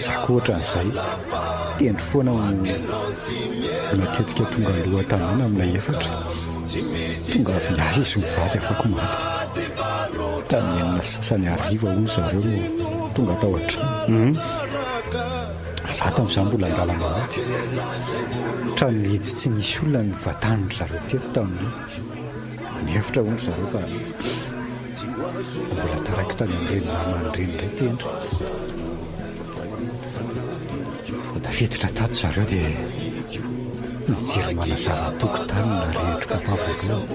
Za koa ohatran'izay, tendry foana no matetika tonga aloha an-tanàna amin'ilay efatra. Tonga avy niasa izy mivady afakomaly. Tamin'ny 6:30 hariva hono zareo no tonga tao an-trano. Za tamin'izany mbola an-dalana hody. Trano mihidy tsy nisy olona no nivatanin-dry zareo teto tamin'io. Nihevitra hono ry zareo fa mbola taraiky tany amin'ireny namany ireny indray Tendry. Vao tafiditra tato zareo dia. Ny jiro manazava ny tokotany no narehitro papa voalohany.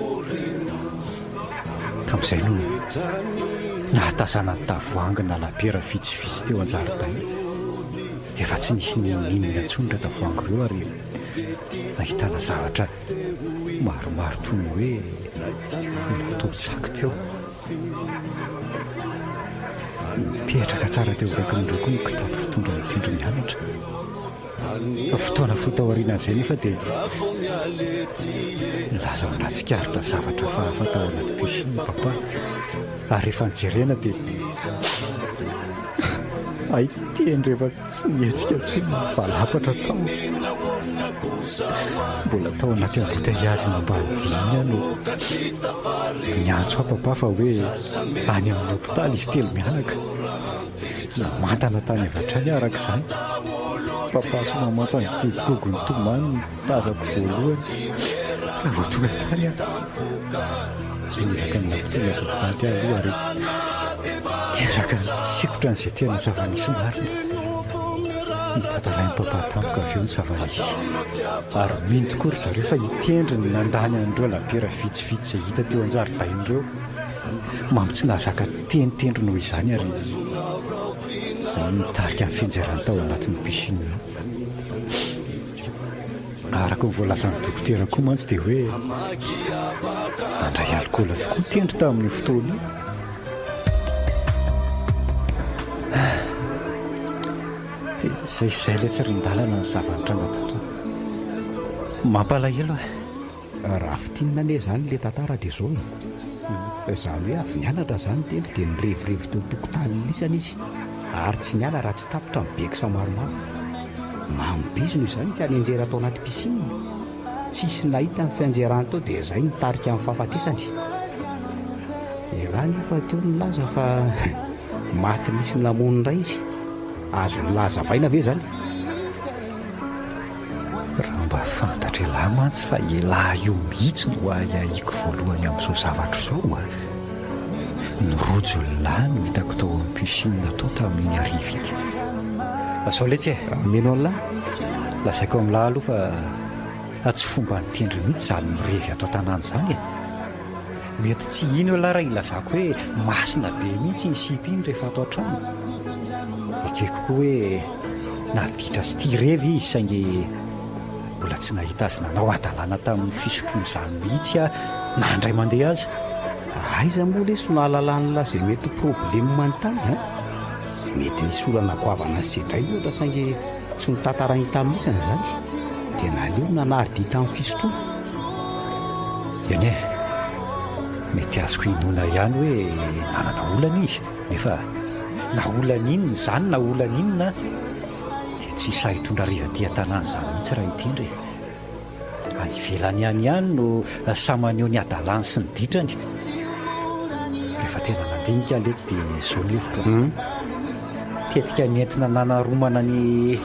Tamin'izay no nahatazana ny tavoahangy nalabiera vitsivitsy teo an-jaridaina. Efa tsy nisy n'inon'inona intsony ireo tavoahangy ireo ary nahitana zavatra maromaro toy ny hoe natao tsaky teo. Nipetraka tsara teo akaikin'ireo koa ny kitapo fitondra ny tendro mianatra. Fotoana fohy taorian'izay anefa dia nilaza ho nahatsikaritra zavatra hafahafa tao anaty piscine i Papa ary rehefa nojerena dia hay tendro efa tsy nihetsika intsony ny valapatra tao. Mbola tao anaty embouteillage n'Ambanidia iny aho no niantso ahy Papa fa hoe any amin'ny hopitaly izy telo mianaka. Namantana tany avy hatrany aho araka izany. Papa sy maman fa nigogogogo nitomany no tazako voalohany raha vao tonga tany aho. Niezaka ny nampitony azy mivady aho aloha ary niezaka nisikotra an'izay tena zava-nisy marina. Notantarain'i papa tamiko avy eo ny zava-nisy. Ary mino tokoa ry zareo fa i Tendry no nandany an'ireo labiera vitsivitsy izay hita teo an-jaridaina ireo. Mamo tsy nahazaka teny Tendry noho izany ary izany nitarika ny fianjerany tao anatin'ny piscine io. Araka ny voalazan'ny dokotera koa mantsy dia hoe nandray alikaola tokoa Tendry tamin'io fotoana io. Dia izay izay ilay tsy rin-dalana ny zava-nitranga tato. Mampalahelo e! Raha fintinina anie izany ilay tantara dia izao e! Izany hoe avy nianatra izany Tendry dia nirevirevy teo an-tokotanin'ny lisany izy ary tsy niala raha tsy tapitra ny beksa maromaro. Mamo be izy noho izany ka nianjera tao anaty piscine. Tsisy nahita ny fianjerany tao dia izay nitarika ny fahafatesany. Ialahy nefa teo nilaza fa maty nisy namono indray izy. Azon'lah hazavaina ve izany? Raha mba fantatr'ialahy mantsy fa ialahy io mihitsy no ahiahiako voalohany amin'izao zavatra izao a! Ny rojo lahy no hitako tao amin'ny piscine tao tamin'iny hariva iny. Zao letsy e! Mino an'lah? Lazaiko amin'lah aloha fa tsy fomban'ny tendry mihitsy izany mirevy ato an-tanàna izany e! Mety tsy hino ialahy raha ilazako hoe masina be mihitsy iny sipa iny rehefa ato an-trano. Ekeko koa hoe naditra sy tia revy izy saingy mbola tsy nahita azy nanao hadalana tamin'ny fisotroana izany mihitsy aho na indray mandeha aza. Aiza moa lesy no ahalalan'lah izay mety ho problème tany an? Mety nisy olana goavana sedrainy ohatra saingy tsy notantarainy tamin'isany izany dia naleo nanary dia tamin'ny fisotroana. Eny e, mety azoko inoana ihany hoe nanana olana izy, nefa na olana inona izany na olana inona dia tsy sahy hitondra revy aty an-tanàna izany mihitsy raha hitendry e. Any ivelany any ihany no samy maneho ny hadalany sy ny ditrany. Rehefa tena nandinika aho letsy dia izao ny hevitro a. Tetika nentina nanaromana ny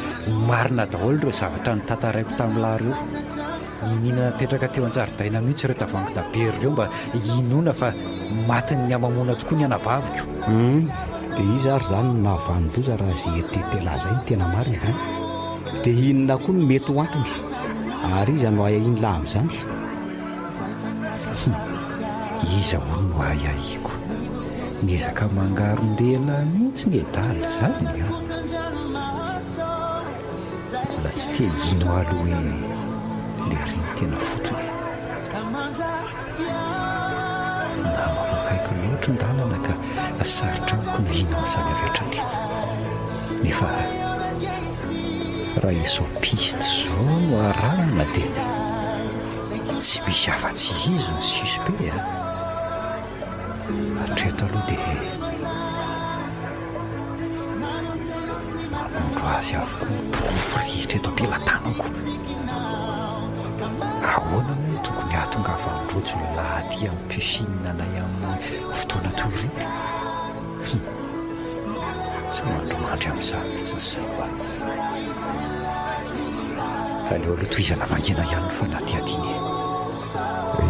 marina daholo ireo zavatra notantaraiko tamin'lah ireo. Niniana napetraka teo an-jaridaina mihitsy ireo tavoahangy dabery ireo mba hinoana fa matin'ny hamamoana tokoa ny anabaviko. Hum, dia iza ary izany no nahavanon-doza raha izay eritrerit'elah izay no tena marina an? Dia inona koa no mety ho antony? Ary iza no ahiahian'lah amin'izany? Hum, iza hono no ahiahiako? Miezaka mangaron-dehilahy mihitsy ny edala izany an! Mbola tsy te hino aho aloha hoe le ry no tena fotony e. Namako akaiky loatra an-dalana ka sarotra amiko ny hino an'izany avy hatrany. Nefa raha izao piste izao no arahana dia tsy misy afa-tsy izy no suspect a. Hatreto aloha dia manondro azy avokoa ny porofo rehetra eto am-pelatanako. Ahoana moa no tokony hahatongavan'i Rojo lahy aty amin'ny piscine anay amin'ny fotoana toy ireny? Hum, tsy mandrimandry amin'izany mihitsy ny saiko a. Aleo aloha tohizana mangina ihany ny fanadihadiana e.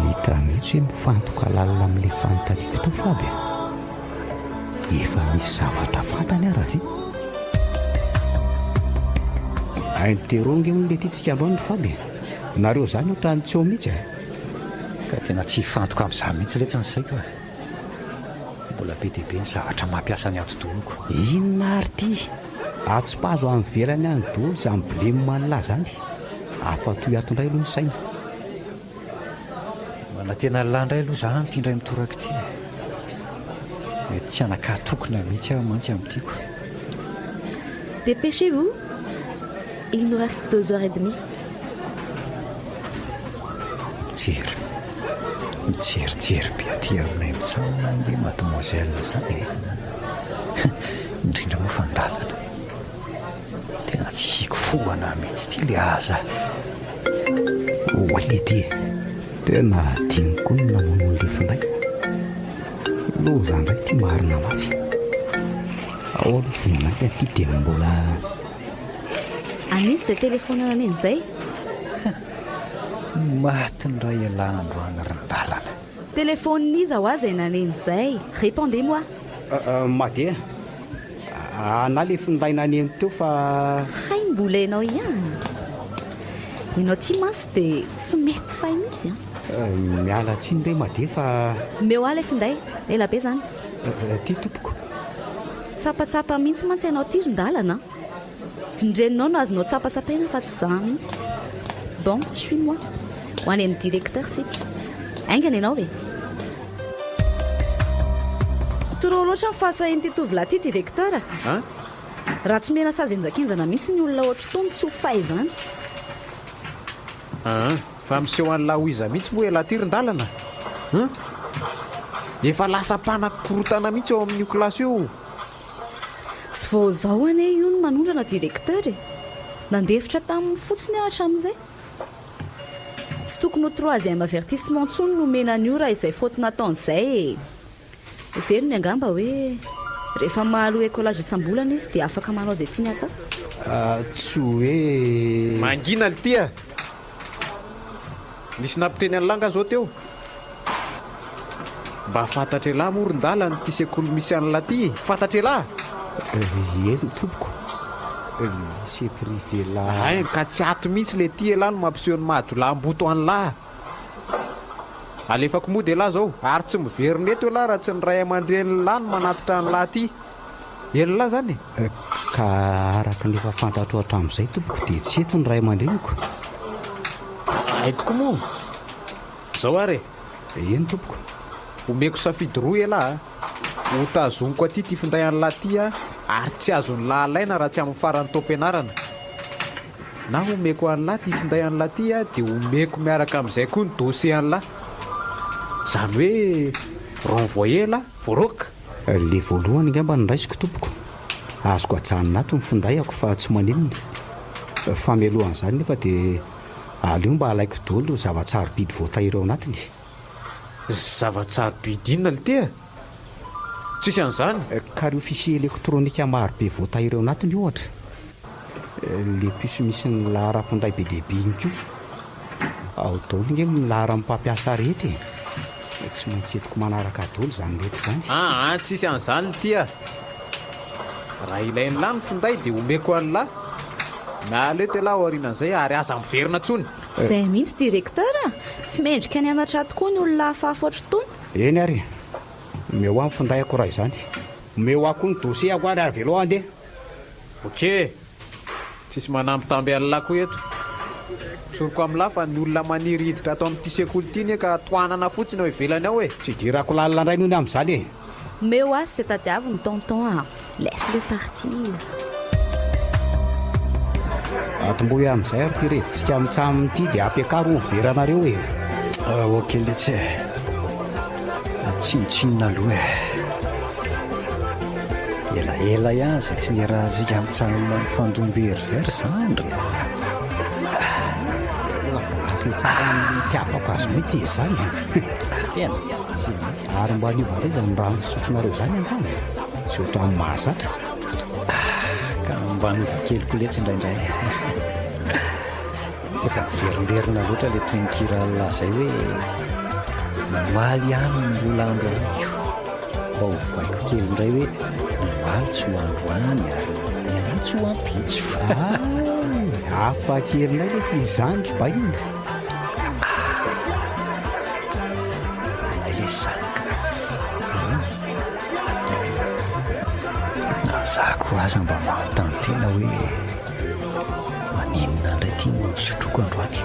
Hita mihitsy hoe mifantoka lalina amin'ilay fanontaniako teo Faby a! Efa misy zavatra fantany ara ve? Interro ange hono ilay ity tsika androany ry Faby e! Nareo izany ohatran'ny tsy eo mihitsy e! Ka tena tsy hifantoka amin'izany mihitsy letsy ny saiko e! Mbola be dia be ny zavatra mampiasa ny atidohako. Inona ary ity? Atsipazo any ivelany any daholo izany blem an'lah izany. Afa-toy ato indray aloha ny saina. Manantena an'lah indray aloha za amin'ity indray mitoraka ity e! Mety tsy hanan-kahatokona mihitsy aho mantsy amin'ity ko. Dépêchez-vous, il nous reste deux heures et demie. Mijery, mijerijery be aty aminay mijanona ange mademoiselle izany e! Indrindra moa fa an-dalana. Tena tsy hikofohana mihitsy ity le aza. Oay lety e! Tena adino koa ny namono an'ilay finday. Loza indray ity marina mafy. Ao aloha vonoina haingana ity dia mbola. An'iza izay telefaonina naneno izay? Maty indray ialahy androany ry ndalana. Telefaonin'iza hoa izay naneno izay? Répondez moi. Made a! Anà le finday naneno teo fa. Hay mbola ianao ihany. Ianao ity mantsy dia tsy mety fay mihitsy an. Miala tsiny re Made fa. Omeo ahy ilay finday, ela be izany. Ity tompoko. Tsapatsapa mihitsy mantsy ianao ity ry ndalana an. Ny reninao no azonao tsapatsapaina fa tsy za mihitsy. Bon, suis moi. Ho any amin'ny directeur isika. Haingana ianao e. Trop loatra ny fahasahian'ity tovolahy ity directeur a. An? Raha tsy omena sazy henjakenjana mihitsy ny olona ohatr'itony tsy ho fay izany. An, fa miseho an'lah ho iza mihitsy moa ialahy ity ry ndalana? An? Efa lasa mpanakorontana mihitsy ao amin'io kilasy io. Tsy vao izao anie io no manondrana directeur e! Nandefitra taminy fotsiny aho hatramin'izay. Tsy tokony ho troisième avertissement intsony no omena an'io raha izay faute nataony izay e! Heveriny angamba hoe rehefa mahaloa écolage isam-bolana izy dia afaka manao izay tiany hatao. Tsy hoe. Mangina lty a! Nisy nampiteny an'lah nga zao teo? Mba fantatr'elah moa ry ndala an'ity sekoly misy an'lah ty e? Fantatr'elah? Eny tompoko, lycée privé la. Hay, ka tsy ato mihitsy le ty elah no mampiseho ny maha jiolahimboto an'lah. Alefako mody elah zao, ary tsy miverina eto elah raha tsy ny ray aman-drenin'lah no manatitra an'lah aty. Elah zany e? Ka araka ny efa fantatro hatramin'izay tompoko dia tsy eto ny ray aman-dreniko. Hay tokoa moa. Zao ary e. Eny tompoko. Omeko safidy roa elah a. Ho tazoniko aty ity finday an'lah ity a, ary tsy azon'lah alaina raha tsy amin'ny faran'ny taom-pianarana. Na omeko an'lah ity finday an'lah ity a, dia omeko miaraka amin'izay koa ny dossier an'lah. Izany hoe renvoyer elah, voaroaka. Le voalohany angamba no raisiko tompoko. Azoko ajanona ato ny finday-ako fa tsy maninona. Fa mialohan'izany nefa dia aleo mba alaiko daholo ireo zava-tsarobidy voatahiry ao anatiny. Zava-tsarobidy inona lty a? Tsisy an'izany. Ka ireo fichier elektronika marobe voatahiry ao anatiny ohatra. Le puce misy ny laharam-pinday be dia be iny koa. Ao daholo nge ny laharan'ny mpampiasa rehetra e! Tsy maintsy entiko manaraka daholo izany rehetra izany. Aa tsisy an'izany lty a! Raha ilain'lah ny finday dia omeko an'lah. Miala eto elah aorianan'izay ary aza miverina tsony. Zay mihitsy directeur a! Tsy mendrika ny hanatra tokoa ny olona hafahafa ohatr'itony. Eny ary e! Omeo ahy ny finday-ako raha izany. Omeo ahy koa ny dossier-ako ary avelao aho handeha. Ok! Tsisy manambitamby an'lah koa eto. Tsoriko amin'lah fa ny olona maniry hiditra ato amin'ity sekoly ity anie ka tohanana fotsiny ao ivelany ao e! Tsy idirako lalina indray nony amin'izany e! Omeo azy izay tadiaviny tonton a! Laisse le partir. Atombohy amin'izay ary ity revintsika mitsam ity dia ampiakaro ny veranareo e! Ok letsy e! Tsinontsinona aloha e! Elaela ihany izay tsy niarahantsika mitsam nifandom-bery izay ry zandry a! Lasa tsara ny itiavako azy mihitsy izy izany e! Tena tsy mihitsy. Ary mba niova indray izany rano fisotronareo izany angamba e! Tsy ohatran'ny mahazatra. Ka mba miova kely koa letsy indraindray. Efa miverimberina loatra ilay tononkira laza izay hoe ny omaly ihany no mbola androaniko. Mba ovaiko kely indray hoe ny omaly tsy ho androany ary ny anio tsy ho ampitso. Hay! Hafa kely indray lesy izany ry bainina. Za koa aza mba manontany tena hoe maninona indray ity no nosotroiko androany.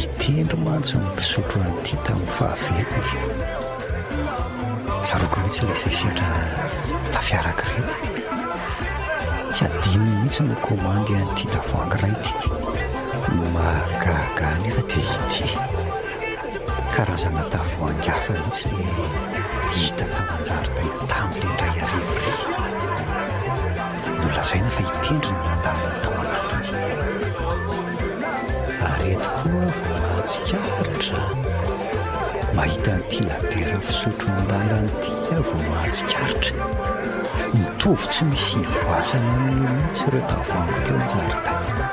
I Tendry mantsy no mpisotro an'ity tamin'ny fahavelony. Tsaroako mihitsy ilay izay sendra tafiaraka ireny. Tsy adinony mihitsy ny komandy an'ity tavoahangy iray ity. Ny mahagaga ahy anefa dia ity karazana tavoahangy hafa mihitsy ilay hita tao an-jaridaina tamin'ilay indray hariva iry. Nolazaina fa i Tendry no nandamina tao anatiny. Ary eto koa aho vao mahatsikaritra, mahita an'ity labiera fisotro an-dalana ity aho vao mahatsikaritra. Mitovy tsy misy ivoasana amin'io mihitsy ireo tavoahangy teo an-jaridaina.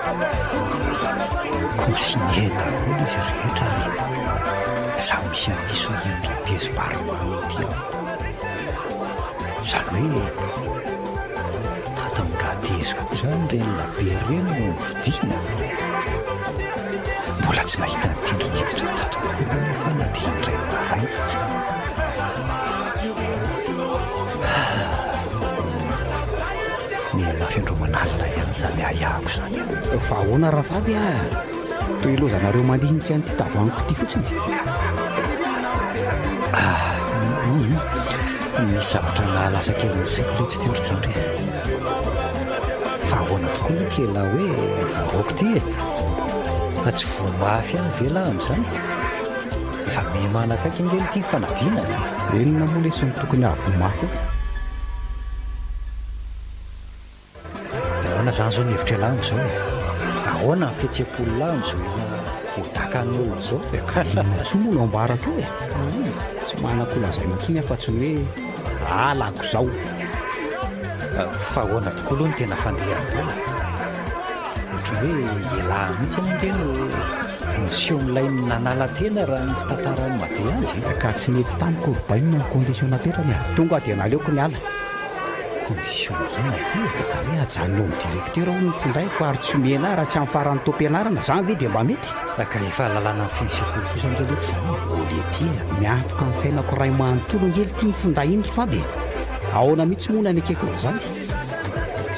Consigné daholo izy rehetra ary samy misy an'ity sonian-dRatezy barman ity avokoa. Izany hoe tato amin-dRatezy koa izany ireny labiera ireny no novidiana. Mbola tsy nahita ny tendry niditra tato akory anefa na dia indray maraina aza. Miha-mafy andro aman'alina ihany izany ahiahiko izany. Fa ahoana Rafaby a? Toy ilaozanareo mandinika an'ity tavoahaniko ity fotsiny. Ah, misy zavatra nahalasa kely ny saiko letsy teo ry Jandry e. Fa ahoana tokoa moa ity elah hoe voaroaka ity e? Fa tsy voa mafy ihany ve lah amin'izany? Efa miha manakaiky ange ity ny fanadinana e. Inona moa lesy no tokony hahavoa mafy eo? Dia ahoana izany izao ny hevitr'ialahy amin'izao e? Ahoana ny fihetseham-pon'lah amin'izao olona voadakan'ny olona izao? Ka inona intsony moa no ambarako eo e? Tsy manan-kolazaina intsony afa-tsy ny hoe halako izao. Fa ahoana tokoa aloha ny tena fandehany tao e? Ohatran'ny hoe ialahy mihitsy ange no niseho milay nanala tena raha ny fitantaran'i Made azy e. Ka tsy nety tamiko ry bainina ny condition napetrany a! Tonga dia naleoko niala. Condition inona ity e? Ka hoe ajanony eo amin'ny directeur hono ny findaiko ary tsy omena ahy raha tsy amin'ny faran'ny taom-pianarana, zany ve dia mba mety? Ka efa lalàna mifehy ny sekoly kosa ange letsy izany e! Ô letia, miantoka ny fiainako iray manontolo ange ity ny finday iny ry Faby e! Ahoana mihitsy moa no anekeko an'izany?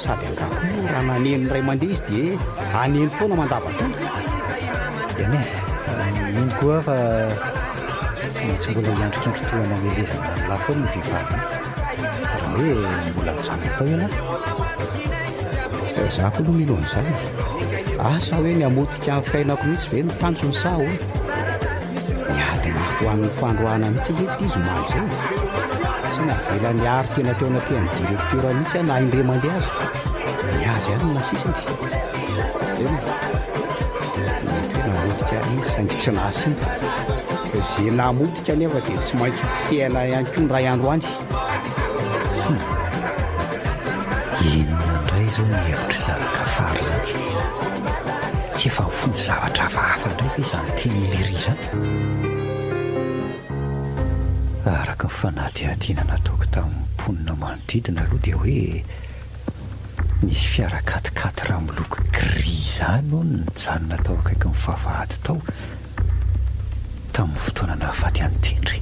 Sady angaha koa moa raha naneno indray mandeha izy dia haneno foana mandavantaona? Eny e, mino koa aho fa tsy maintsy mbola hiandrikandry toa namelezana an'lah foana iny vehivavy iny. Raha hoe mbola mijanona tao ialahy? Za koa aloha mino an'izany e. Asa hoe ny hamotika ny fiainako mihitsy ve no tanjony sa ahoana? Niady mafy ho an'ny fandroahana mihitsy ange ity izy omaly izay e. Tsy navela niaro tena teo anatrehan'ny directeur mihitsy aho na indray mandeha aza. Ny azy ihany no nasisiny. Eny e. Mety hoe namotika ahy iny saingy tsy nahasimba. Izay namotika anefa dia tsy maintsy ho potehina ihany koa indray andro any. Hum. Inona indray izao ny hevitr'izany kafary izany? Tsy efa mifono zavatra hafahafa indray ve izany tenin'i Lery izany? Araka ny fanadihadiana nataoko tamin'ny mponina manodidina aloha dia hoe nisy fiara quat-quatre miloko gris izany hono nijanona tao akaikin'ny vavahady tao tamin'ny fotoana nahafaty an'i Tendry.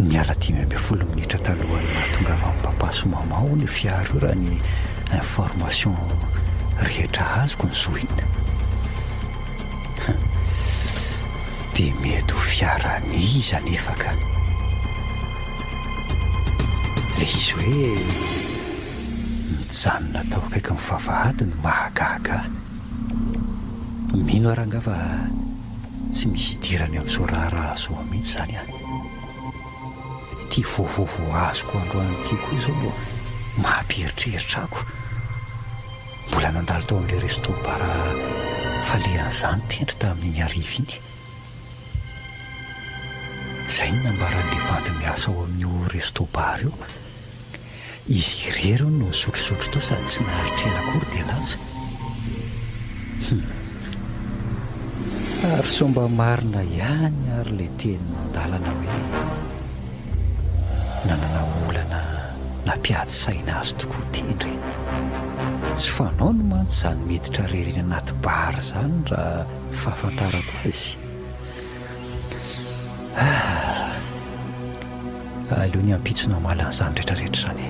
Niala 15 minitra talohan'ny nahatongavan'i Papa sy Maman hono io fiara io raha ny information rehetra azoko no zohina. Dia mety ho fiaran'iza anefa ka. Ilay izy hoe nijanona tao akaikin'ny vavahady no mahagaga ahy. Mino aho rangahy fa tsy misy idirany amin'izao raharaha izao mihitsy izany an! Ity vaovao vao azoko androany ity koa izao no mampieritreritra ako. Mbola nandalo tao amin'ilay resto bar falehan'izany Tendry tamin'iny hariva iny. Izay no nambaran'ilay bandy miasa ao amin'io resto bar io. Izy irery hono no nisotrosotro tao sady tsy naharitra ela akory dia lasa. Hum. Ary sao mba marina ihany ary ilay tenin-dalana hoe nanana olana nampiady saina azy tokoa Tendry e. Tsy fanaony mantsy izany miditra irery eny anaty bar izany raha fahafantarako azy. Ah. Aleo ny ampitso no hamaly an'izany rehetrarehetra izany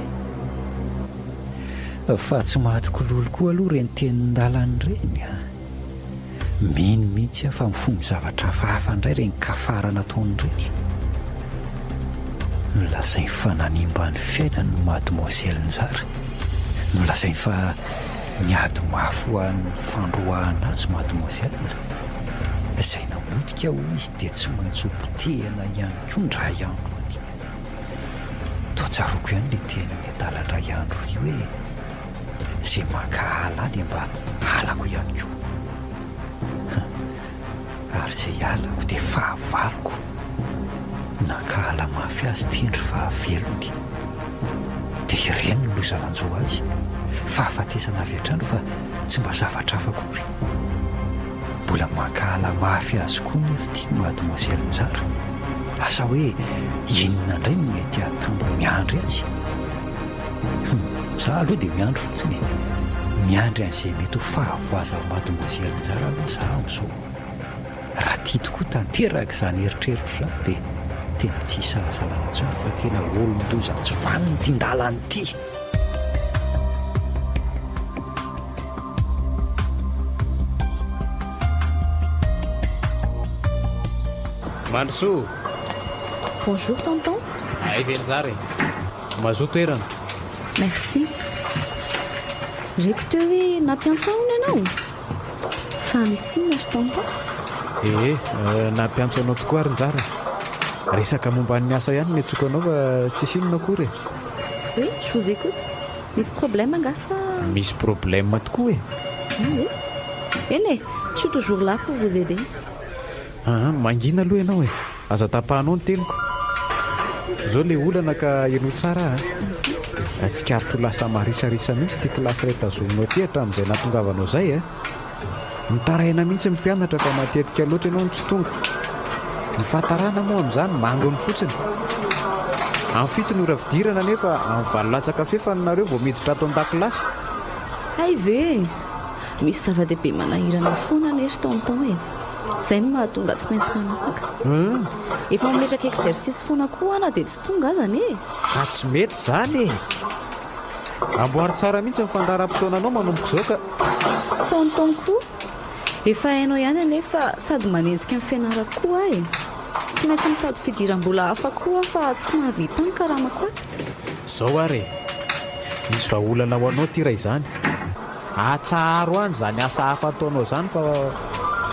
e. Fa tsy mahatoky lolo koa aloha ireny tenin-dalana ireny a! Mino mihitsy aho fa mifono zavatra hafahafa indray ireny kafara nataony ireny. Nolazainy fa nanimba ny fiainany ny Mademoiselle Njara. Nolazainy fa niady mafy ho an'ny fandroahana azy Mademoiselle. Izay namotika hoy izy dia tsy maintsy ho potehina ihany koa indray andro any. Toa tsaroako ihany ilay tenin'ny adala indray andro ry hoe izay mankahala ahy dia mba halako ihany koa. Ary izay halako dia fahavaloko. Nankahala mafy azy Tendry fahavelony. Dia ireny ny loza nanjo azy. Fahafatesana avy hatrany fa tsy mba zavatra hafa akory. Mbola mankahala mafy azy koa nefa ity Mademoiselle Njara. Asa hoe inona indray no mety hahatambo miandry azy? Hum, za aloha dia miandry fotsiny e. Miandry an'izay mety ho fahavoazan'i Mademoiselle Njara aloha za amin'izao. Raha tia tokoa tanteraka izany eritreritro izany dia tena tsy isalasalana intsony fa tena olon-doza tsy vanona ity ndalana ity. Mandrosoa! Bonjour tonton. Hay ve Njara e! Mazoa toerana. Merci. Reko teo hoe nampiantso ahy hono ianao? Fa misy inona ry tonton? Ee, nampiantso anao tokoa ary Njara e! Resaka momba ny asa ihany no niantsoako anao fa tsisy inona akory e! Oui, je vous écoute. Misy problème angaha sa? Misy problème tokoa e! Ah oui? Eny e, je suis toujours là pour vous aider. Aa, mangina aloha ianao e! Aza tapahanao ny teniko. Izao ilay olana ka henoy tsara aho a! Tsikaritro ho lasa marisarisa mihitsy ity kilasy iray tazominao ity hatramin'izay nahatongavanao izay a! Mitaraina mihitsy ny mpianatra fa matetika loatra ianao no tsy tonga. Ny fahatarana moa amin'izany manginy fotsiny. Amin'ny fito ny ora fidirana nefa amin'ny valo latsaka fefany nareo vao miditra ato an-dakilasy. Hay ve e! Misy zava-dehibe manahirana foana anie ry tonton e! Izay no mahatonga tsy maintsy manapaka. Efa mametraka exercice foana koa aho na dia tsy tonga aza anie e! Ka tsy mety izany e! Amboary tsara mihitsy ny fandaharam-potoananao manomboka izao ka. Tonton koa, efa hainao ihany anie fa sady manenjika ny fianarako koa aho e! Tsy maintsy mitady fidiram-bola hafa koa aho fa tsy mahavita ny karamako ato. Izao ary e! Misy vahaolana ho anao ity raha izany. Atsaharo any izany asa hafa ataonao izany fa ho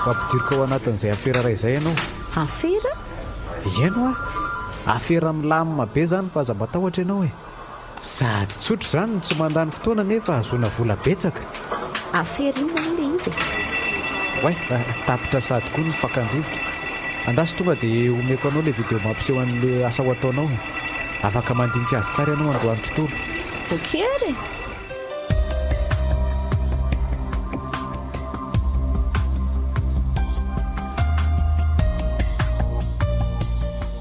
ampidiriko ao anatin'izay afera iray izay ianao. Afera? Eny hoa! Afera milamina be izany fa aza matahotra ianao e! Sady tsotra izany no tsy mandany fotoana nefa ahazoana vola betsaka. Afera inona moa ilay izy e? Oay, tapitra sady koa ny fakan-drivotra. Andraso tonga dia omeko anao ilay video mampiseho an'ilay asa ho ataonao e. Afaka mandinika azy tsara ianao androany tontolo. Ok ary e!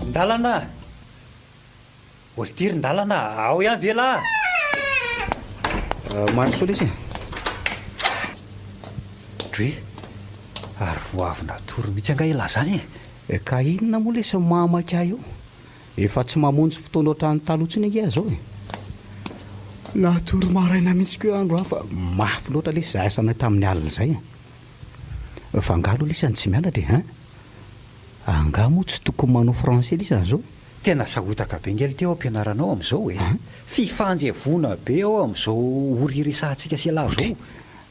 Ndalana! Oltiry ndalana ao ihany ve lah? Mandrosoa lesy e! Dry, ary vao avy natory mihitsy angaha ialahy zany e? Ka inona moa lesy ny mahamaika ahy eo? Efa tsy mamonjy fotoana ohatran'ny taloha intsony ange aho izao e! Natory maraina mihitsy koa aho androany fa mafy loatra lesy izay asanay tamin'ny alina izay e! Fa angaha aloha lesy any tsy mianatra e hein? Angaha moa tsy tokony manao français lesy any izao? Tena sahotaka be nge lty ao am-pianarana ao amin'izao e! Fifanjevoana be ao amin'izao ory iresahantsika sy ialahy izao.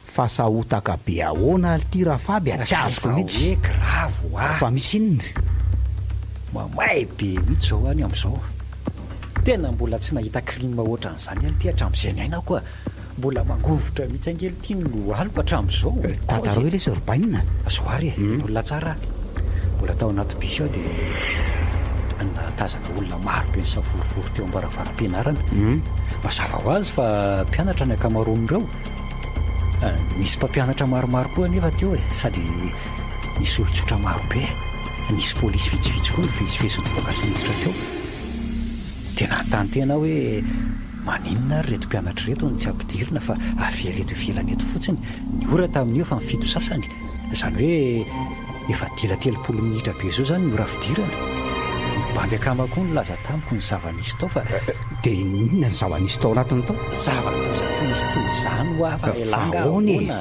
Fa sahotaka be ahoana lty Rafaby a! Tsy azoko mihitsy. Efa hoe grave hoa. Fa misy inona? Mamay be mihitsy izao any amin'izao. Tena mbola tsy nahita crime ohatran'izany aho lty hatramin'izay niainako a! Mbola mangovitra mihitsy ange lty ny lohaliko hatramin'izao. Tantarao ela izy ry bainina. Zao ary e, olona tsara aho. Mbola tao anaty bus aho dia nahatazana olona maro be nisavorovoro teo am-baravaram-pianarana. Mazava ho azy fa mpianatra ny ankamaroan'ireo. Nisy mpampianatra maromaro koa anefa teo e, sady nisy olon-tsotra maro be. Nisy polisy vitsivitsy koa nivezivezy nivoaka sy niditra teo. Dia nanontany tena aho hoe maninona ary ireto mpianatra ireto no tsy ampidirina fa avela eto ivelany eto fotsiny. Ny ora tamin'io efa ny fito sasany, izany hoe efa dila 30 minitra be izao izany ny ora fidirana. Bandy akama koa nilaza tamiko ny zava-nisy tao fa. Dia inona ny zava-nisy tao anatiny tao? Zava-doza tsy nisy toy izany hoa fa elah nga ahoana e? ahoana?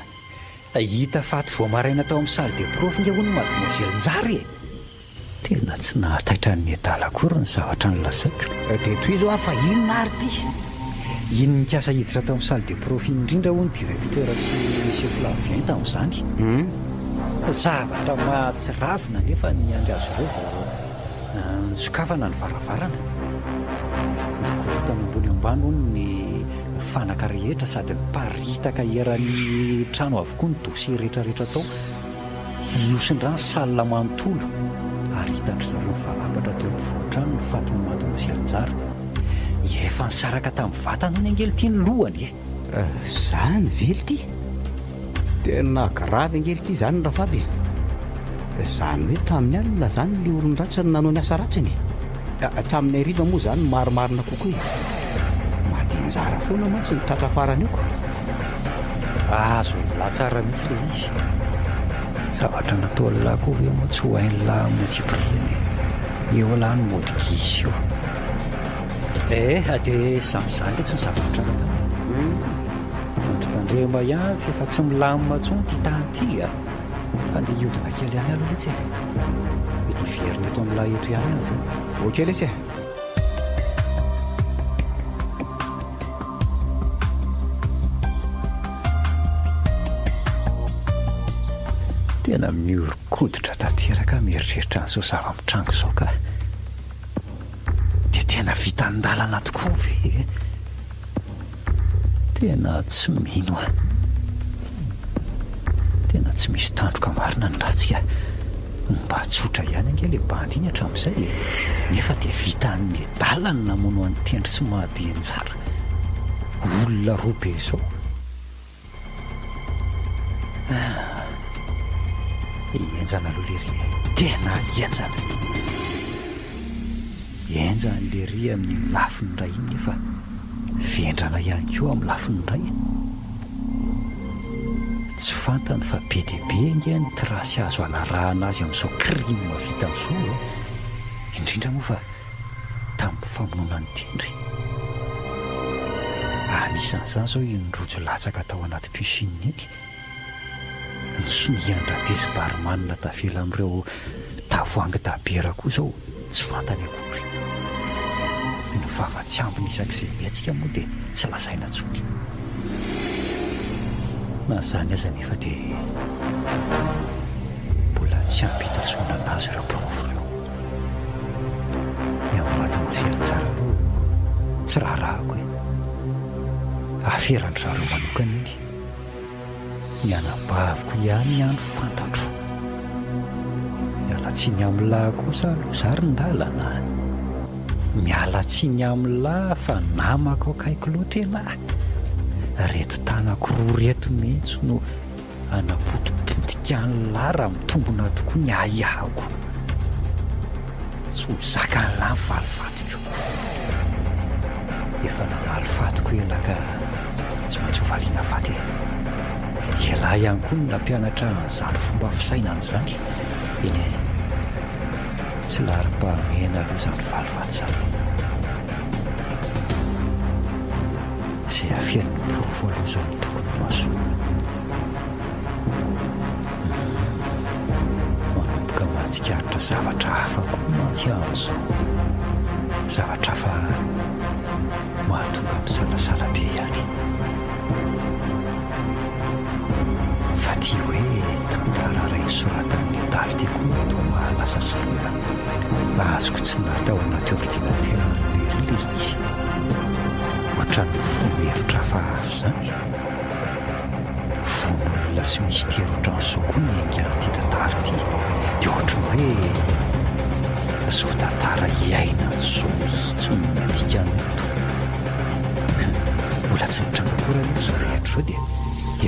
Hita faty vao maraina tao amin'ny salle de prof nge hono mademoiselle Njara e! Tena tsy nahataitra an'i Nedala akory ny zavatra nolazaiko. Dia tohizo ary fa inona ary ity? Iny nikasa hiditra tao amin'ny salle de prof iny indrindra hono directeur sy monsieur Flavien tamin'izany. Zavatra mahatsiravina anefa ny niandry azy ireo vao nisokafana ny varavarana. Nikorontana ambony ambany hono ny fanaka rehetra sady niparitaka eran'ny trano avokoa ny dossier rehetrarehetra tao. Nihosin-drà ny salle manontolo ary hitan-dry zareo nivalapatra teo ampovoan-trano ny fatin'i Mademoiselle Njara. Efa nisaraka tamin'ny vatany hono ange lty ny lohany e! Zany ve lty? Tena grave ange lty zany Rafaby e! Zany hoe tamin'ny alina zany le olon-dratsy no nanao ny asa ratsiny e! Tamin'ny hariva moa zany no marimarina kokoa e! Mady Njara foana mantsy no tratra farany eo ko! Azon'lah tsara mihitsy le izy. Zavatra nataon'lah koa ve moa tsy ho hain'lah amin'ny antsipiriany e! Eo lah no mody gisa eo. Eh, dia izany izany letsy ny zava-nitranga tany e. Tandrintandrema ihany f'efa tsy milamina intsony ity tany ity a! Fa ndeha hiodina kely ihany aloha letsy e. Mety hiverina eto amin'lah eto ihany aho avy eo. Ok letsy e. Tena mihoron-koditra tanteraka aho mieritreritra an'izao zava-mitranga izao ka. Dia tena vita an-dalana tokoa ve e? Tena tsy mino aho. Tena tsy misy tandroka marina ny ratsy ka. Mba tsotra ihany ange ilay bandy iny hatramin'izay e. Nefa dia vitan'ny nedala ny namono an'i Tendry sy Mahadianjara. Olona roa be izao. Ah. Henjana aloha lery e. Tena henjana. Henjana lery amin'iny lafiny iray iny nefa vendrana ihany koa amin'ny lafiny iray. Tsy fantany fa be dia be ange ny trace azo anarahana azy amin'izao crime vitany izao e. Indrindra moa fa tamin'ny famonoana an'i Tendry. Anisan'izany izao iny rojo latsaka tao anaty piscine iny. Ny sonian-dRadezy barman tavela amin'ireo tavoahangy dabiera koa izao tsy fantany akory. Ny vava tsy ambina isak'izay mihetsika moa dia tsy lazaina intsony. Na izany aza anefa dia mbola tsy ampy hitazonana azy ireo porofo ireo. Ny amin'i Mademoiselle Njara aloha tsy raharahako e. Aferan-dry zareo manokana iny. Ny anabaviko ihany no fantatro. Miala tsiny amin'lah kosa aloha za ry Ndalana a! Miala tsiny amin'lah fa namako akaiky loatra elah! Reto tanako roa reto mihitsy no hanapotipotika an'lah raha mitombina tokoa ny ahiahiko. Tsy ho zakan'lah ny valifatiko. Efa namaly faty koa ialahy ka tsy maintsy ho valiana faty e. Ialahy ihany koa no nampianatra ahy an'izany fomba fisainana izany. Eny e. Tsy laharam-pahamehana aloha izany valifaty izany. Izay hafen'ny porofo aloha izao no tokony homasoana. Manomboka mahatsikaritra zavatra hafa koa mantsy aho amin'izao. Zavatra hafa mahatonga misalasala be ihany. Fa ity hoe tantara iray nosoratan'i Nedal ity koa no toa mahalasa saina. Azoko tsy natao anaty ordinateur lery ilay izy. Ohatran'ny mifono hevitra hafahafa izany. Vono olona sy mistery ohatran'izao koa ny haingan'ity tantara ity. Dia ohatran'ny hoe izao tantara iainana izao mihitsy no dikany eto. Mbola tsy nitranga akory aloha izao rehetra izao dia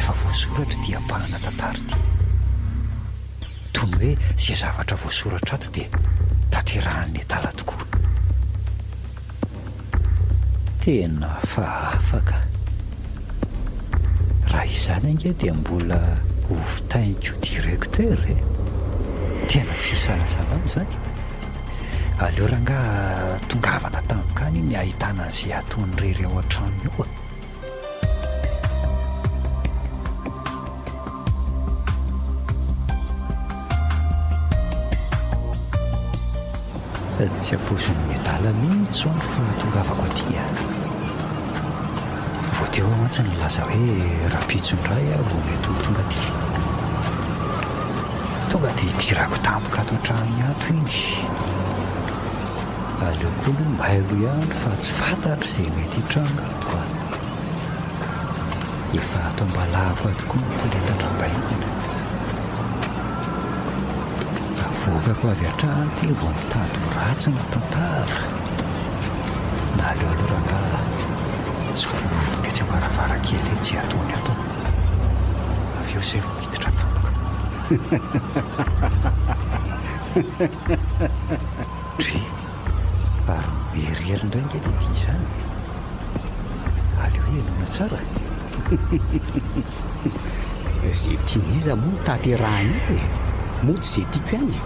efa voasoratra ity ampahana tantara ity. Toy ny hoe izay zavatra voasoratra ato dia tanterahan'ny adala tokoa. Tena hafahafa ka. Raha izany ange dia mbola hovitainko directeur e! Tena tsy isalasalana izany. Aleo rangaha tongavana tampoka any iny ahitana an'izay ataony irery ao an-tranony ao e. Tsy ampoizin'ny adala mihitsy izao ny fahatongavako aty a! Vao teo aho mantsy nilaza hoe rahampitso indray aho vao mety ho tonga aty. Tonga dia hidirako tampoka ato an-tranony ato iny. Aleo koa aloha mailo ihany fa tsy fantatro izay mety hitranga ato a! Efa ato am-balahako ato koa ny poletan-dRabainina. Avoakako avy hatrany ity vao mitady ho ratsy ny tantara. Naleo aloha rangaha tsikiloviny etsy am-baravarankely etsy ataony ato a. Avy eo izay vao miditra tampoka. Dry, ary miherihery indray ange ilay ity izany e. Aleo henoina tsara e. Izay tian'iza moa no tanterahina eo e? Moa tsy izay tiako ihany e?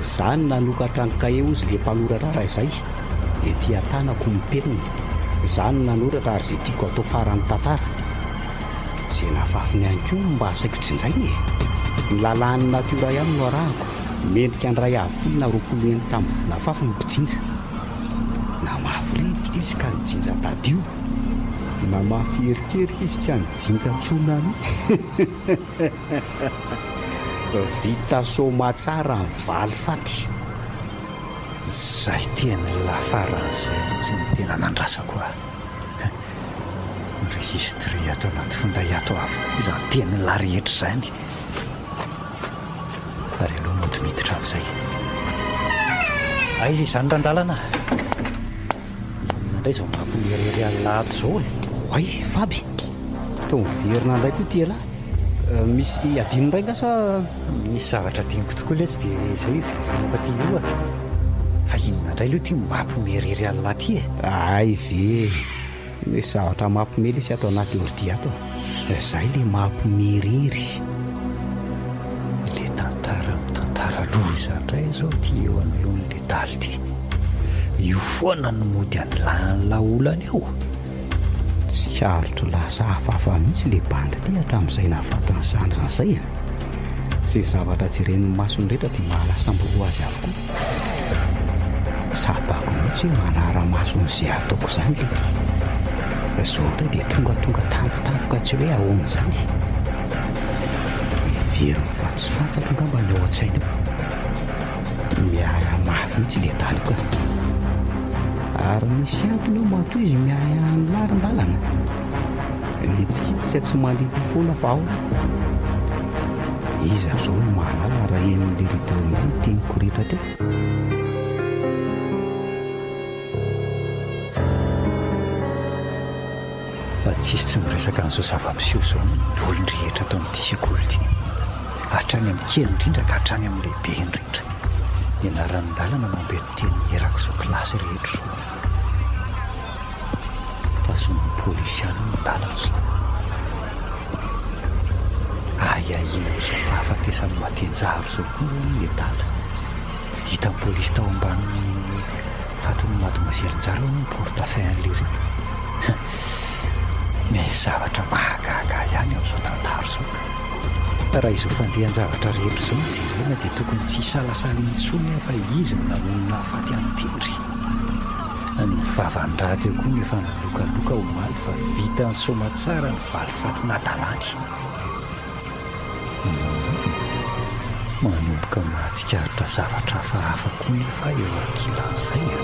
Za no nanokatra ny kahie hozy le mpanoratra raha izay, ety an-tanako ny penina. Za no nanoratra ary izay tiako atao faran'ny tantara. Izay nafafiny ihany koa no mba asaiko tsinjaina e! Ny lalàn'ny natiora ihany no arahako. Mendrika ny iray avy folo na 20 heny tamin'ny vola afafy ny mpijinja. Namafy rivotra izy ka nijinja tadio. Namafy erikerika izy ka nijinja tsunami. Vita soamatsara ny valifaty. Izay teny lafaran'izay mihitsy no tena nandrasako a! Enregistré ato anaty finday ato avokoa izany tenin'lah rehetra izany. Ary aleo mody miditra amin'izay. Aiza izany randalana? Inona indray izao mampimeriry an'lah ato izao e? Oay Faby! Toa miverina indray koa ity ialahy. Misy adino indray nga sa? Misy zavatra adinoko tokoa letsy dia izay hiverenako aty io a! Fa inona indray aloha ity mampimeriry an'lah ity e? Hay ve! Misy zavatra mampime lesy ato anaty ordi ato a! Zay le mampime rery. Le tantara mitantara loza ndray zao ty eo anoloan'ny ledala ty. Io foana no mody andilahan'la olana eo. Tsikaritro lasa hafahafa mihitsy le bandy ty hatramin'izay nahafaty ny zandriny zay a! Ze zavatra jeren'ny masony rehetra dia mahalasa ambiroa azy avokoa. Tsapako mihitsy hoe manara-maso an'izay ataoko izany ilay ty. Izao indray dia tongatonga tampotampoka tsy hoe ahoana izany. Heveriny fa tsy fantatro angamba ny ao an-tsainy ao. Miahy mafy mihitsy ilay adala io ka. Ary misy antony ao matoa izy miahy an'lah ry ndalana. Nitsikitsika tsy mandeha foana fa ao. Iza zao no mahalala raha henon'i lery teo indray ny teniko rehetra teo? Fa tsisy tsy miresaka an'izao zava-miseho izao ny olon-drehetra ato amin'ity sekoly ity. Hatrany amin'ny kely indrindra ka hatrany amin'ny lehibe indrindra. Ny anaran-dalana no ambentin-teny erak'izao kilasy rehetra izao. Tazomin'ny polisy ihany ny dalana izao. Ahiahiana amin'izao fahafatesan'i Matenjaro izao koa hono ny adala. Hitan'ny polisy tao ambanin'ny fatin'i Mademoiselle Njara hono ny porte-à-feu an'i Lery. Misy zavatra mahagaga ahy ihany amin'izao tantara izao ka. Raha izao fandehan-javatra rehetra izao no jerena dia tokony tsy hisalasala intsony aho fa izy no namono nahafaty an'i Tendry. Ny vavan-draha teo koa no efa nilokaloka omaly fa vitany soamatsara ny valifaty nadalany. Manomboka mahatsikaritra zavatra hafahafa koa nefa aho eo ankilan'izay a!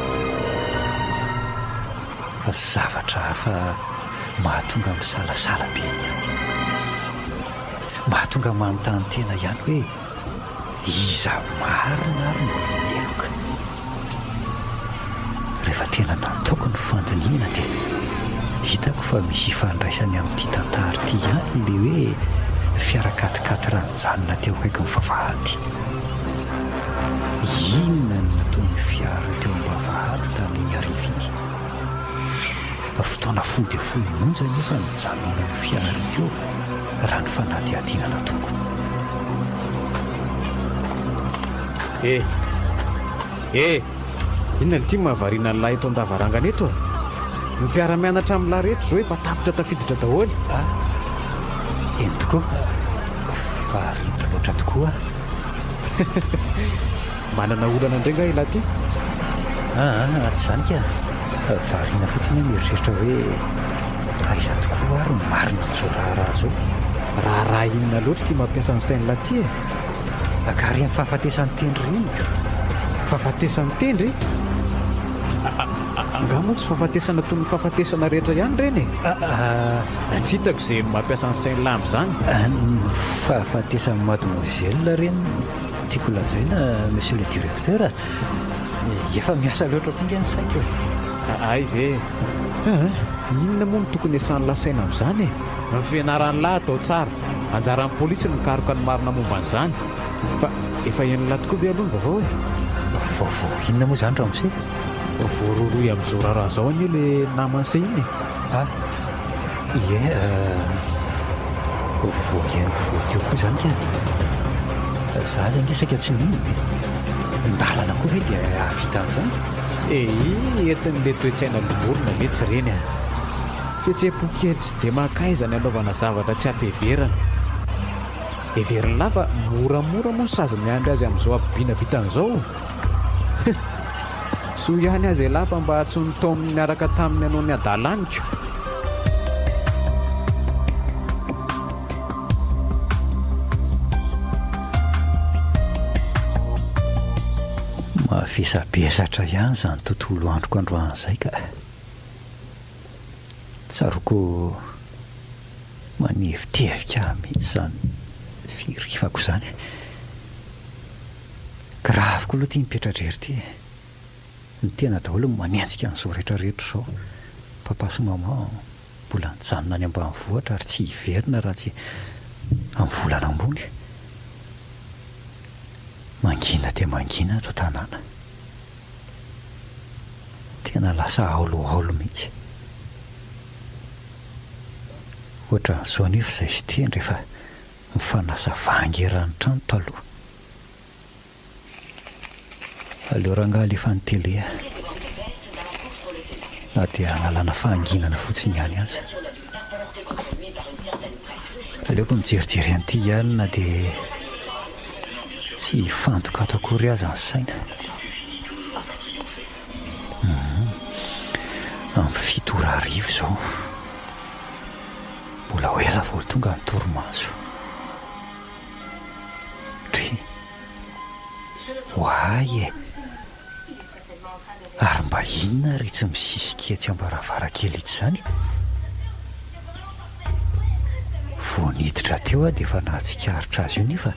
Fa zavatra hafa mahatonga misalasala be ihany. Mahatonga manontany tena ihany hoe iza marina ary no meloka? Rehefa tena nataoko ny fandinihana dia hitako fa misy ifandraisany amin'ity tantara ity ihany ilay hoe fiara quat-quatre nijanona teo akaikin'ny vavahady. Inona no nataon'io fiara io teo am-bavahady tamin'iny hariva iny? Fotoana fohy dia fohy monja anefa no nijanonan'io fiara io teo raha ny fanadihadiana nataoko. Eh! Eh! Inona ity mahavariana an'lah eto an-davarangana eto a? Ny mpiara-mianatra amin'lah rehetra izao efa tapitra tafiditra daholo. Ah, eny tokoa. Variana loatra tokoa aho. Manana olana indray nga ilah ty? Aa, tsy izany ka. Variana fotsiny aho mieritreritra hoe aiza tokoa ary ny marina amin'izao raharaha izao. Raharaha inona loatra ity mampiasa ny sain'lah ty e? Ary ny fahafatesan'i Tendry reniko? Fahafatesan'i Tendry? Angaha moa tsy fahafatesana toy ny fahafatesana rehetra ihany ireny e? Tsy hitako izay mampiasa ny sain'lah amin'izany. Ny fahafatesan'i Mademoiselle re no tiako lazaina Monsieur le Directeur a! Efa miasa loatra koa ange ny saiko e! Hay ve e! Inona moa no tokony hiasan'lah saina amin'izany e? Ny fianaran'lah atao tsara. Anjaran'ny polisy ny mikaroka ny marina momba an'izany. Fa efa henon'lah tokoa ve aloha ny vaovao e? Vaovao inona moa izany ramose? Voarohirohy amin'izao raharaha izao anie ilay naman'i se iny e! Ah, ie, vao henoko vao teo koa izany ka. Za aza ange saika tsy nino e! Ny dalana koa ve dia hahavita an'izany? Eii, entin'ilay toe-tsaina lomorina ve tsy ireny a! Fihetseham-po kely tsy dia mankaiza ny hanaovana zavatra tsy am-piheverana. Heverin'lah fa moramora moa ny sazy miandry azy amin'izao habibiana vitany izao? Huh! Soa ihany aza elah fa mba tsy notaominy niaraka taminy hanao ny hadalany ko! Mavesabesatra ihany izany tontolo androko androany izay ka. Tsaroako manevitevika ahy mihitsy izany firifako izany. Grave koa aloha ity mipetra-drery ity e. Ny tena daholo no manenjika an'izao rehetra rehetra izao. Papa sy maman mbola nijanona any ambanivohitra ary tsy hiverina raha tsy amin'ny volana ambony. Mangina dia mangina ato an-tanàna. Tena lasa haolohaolo mihitsy. Ohatran'izao anefa izay sy Tendry efa mifanasa vangy eran'ny trano taloha. Aleo rangahy alefa ny télé a. Na dia hanalana fahanginana fotsiny ihany aza. Aleoko mijerijery an'ity ihany na dia tsy hifantoka ato akory aza ny saina. Hum. Amin'ny 07h izao. Mbola ho ela vao tonga ny torimaso. Dry. Oay e! Ary mba inona ary itsy misisika etsy am-baravarankely itsy izany? Vao niditra teo aho dia efa nahatsikaritra azy io nefa.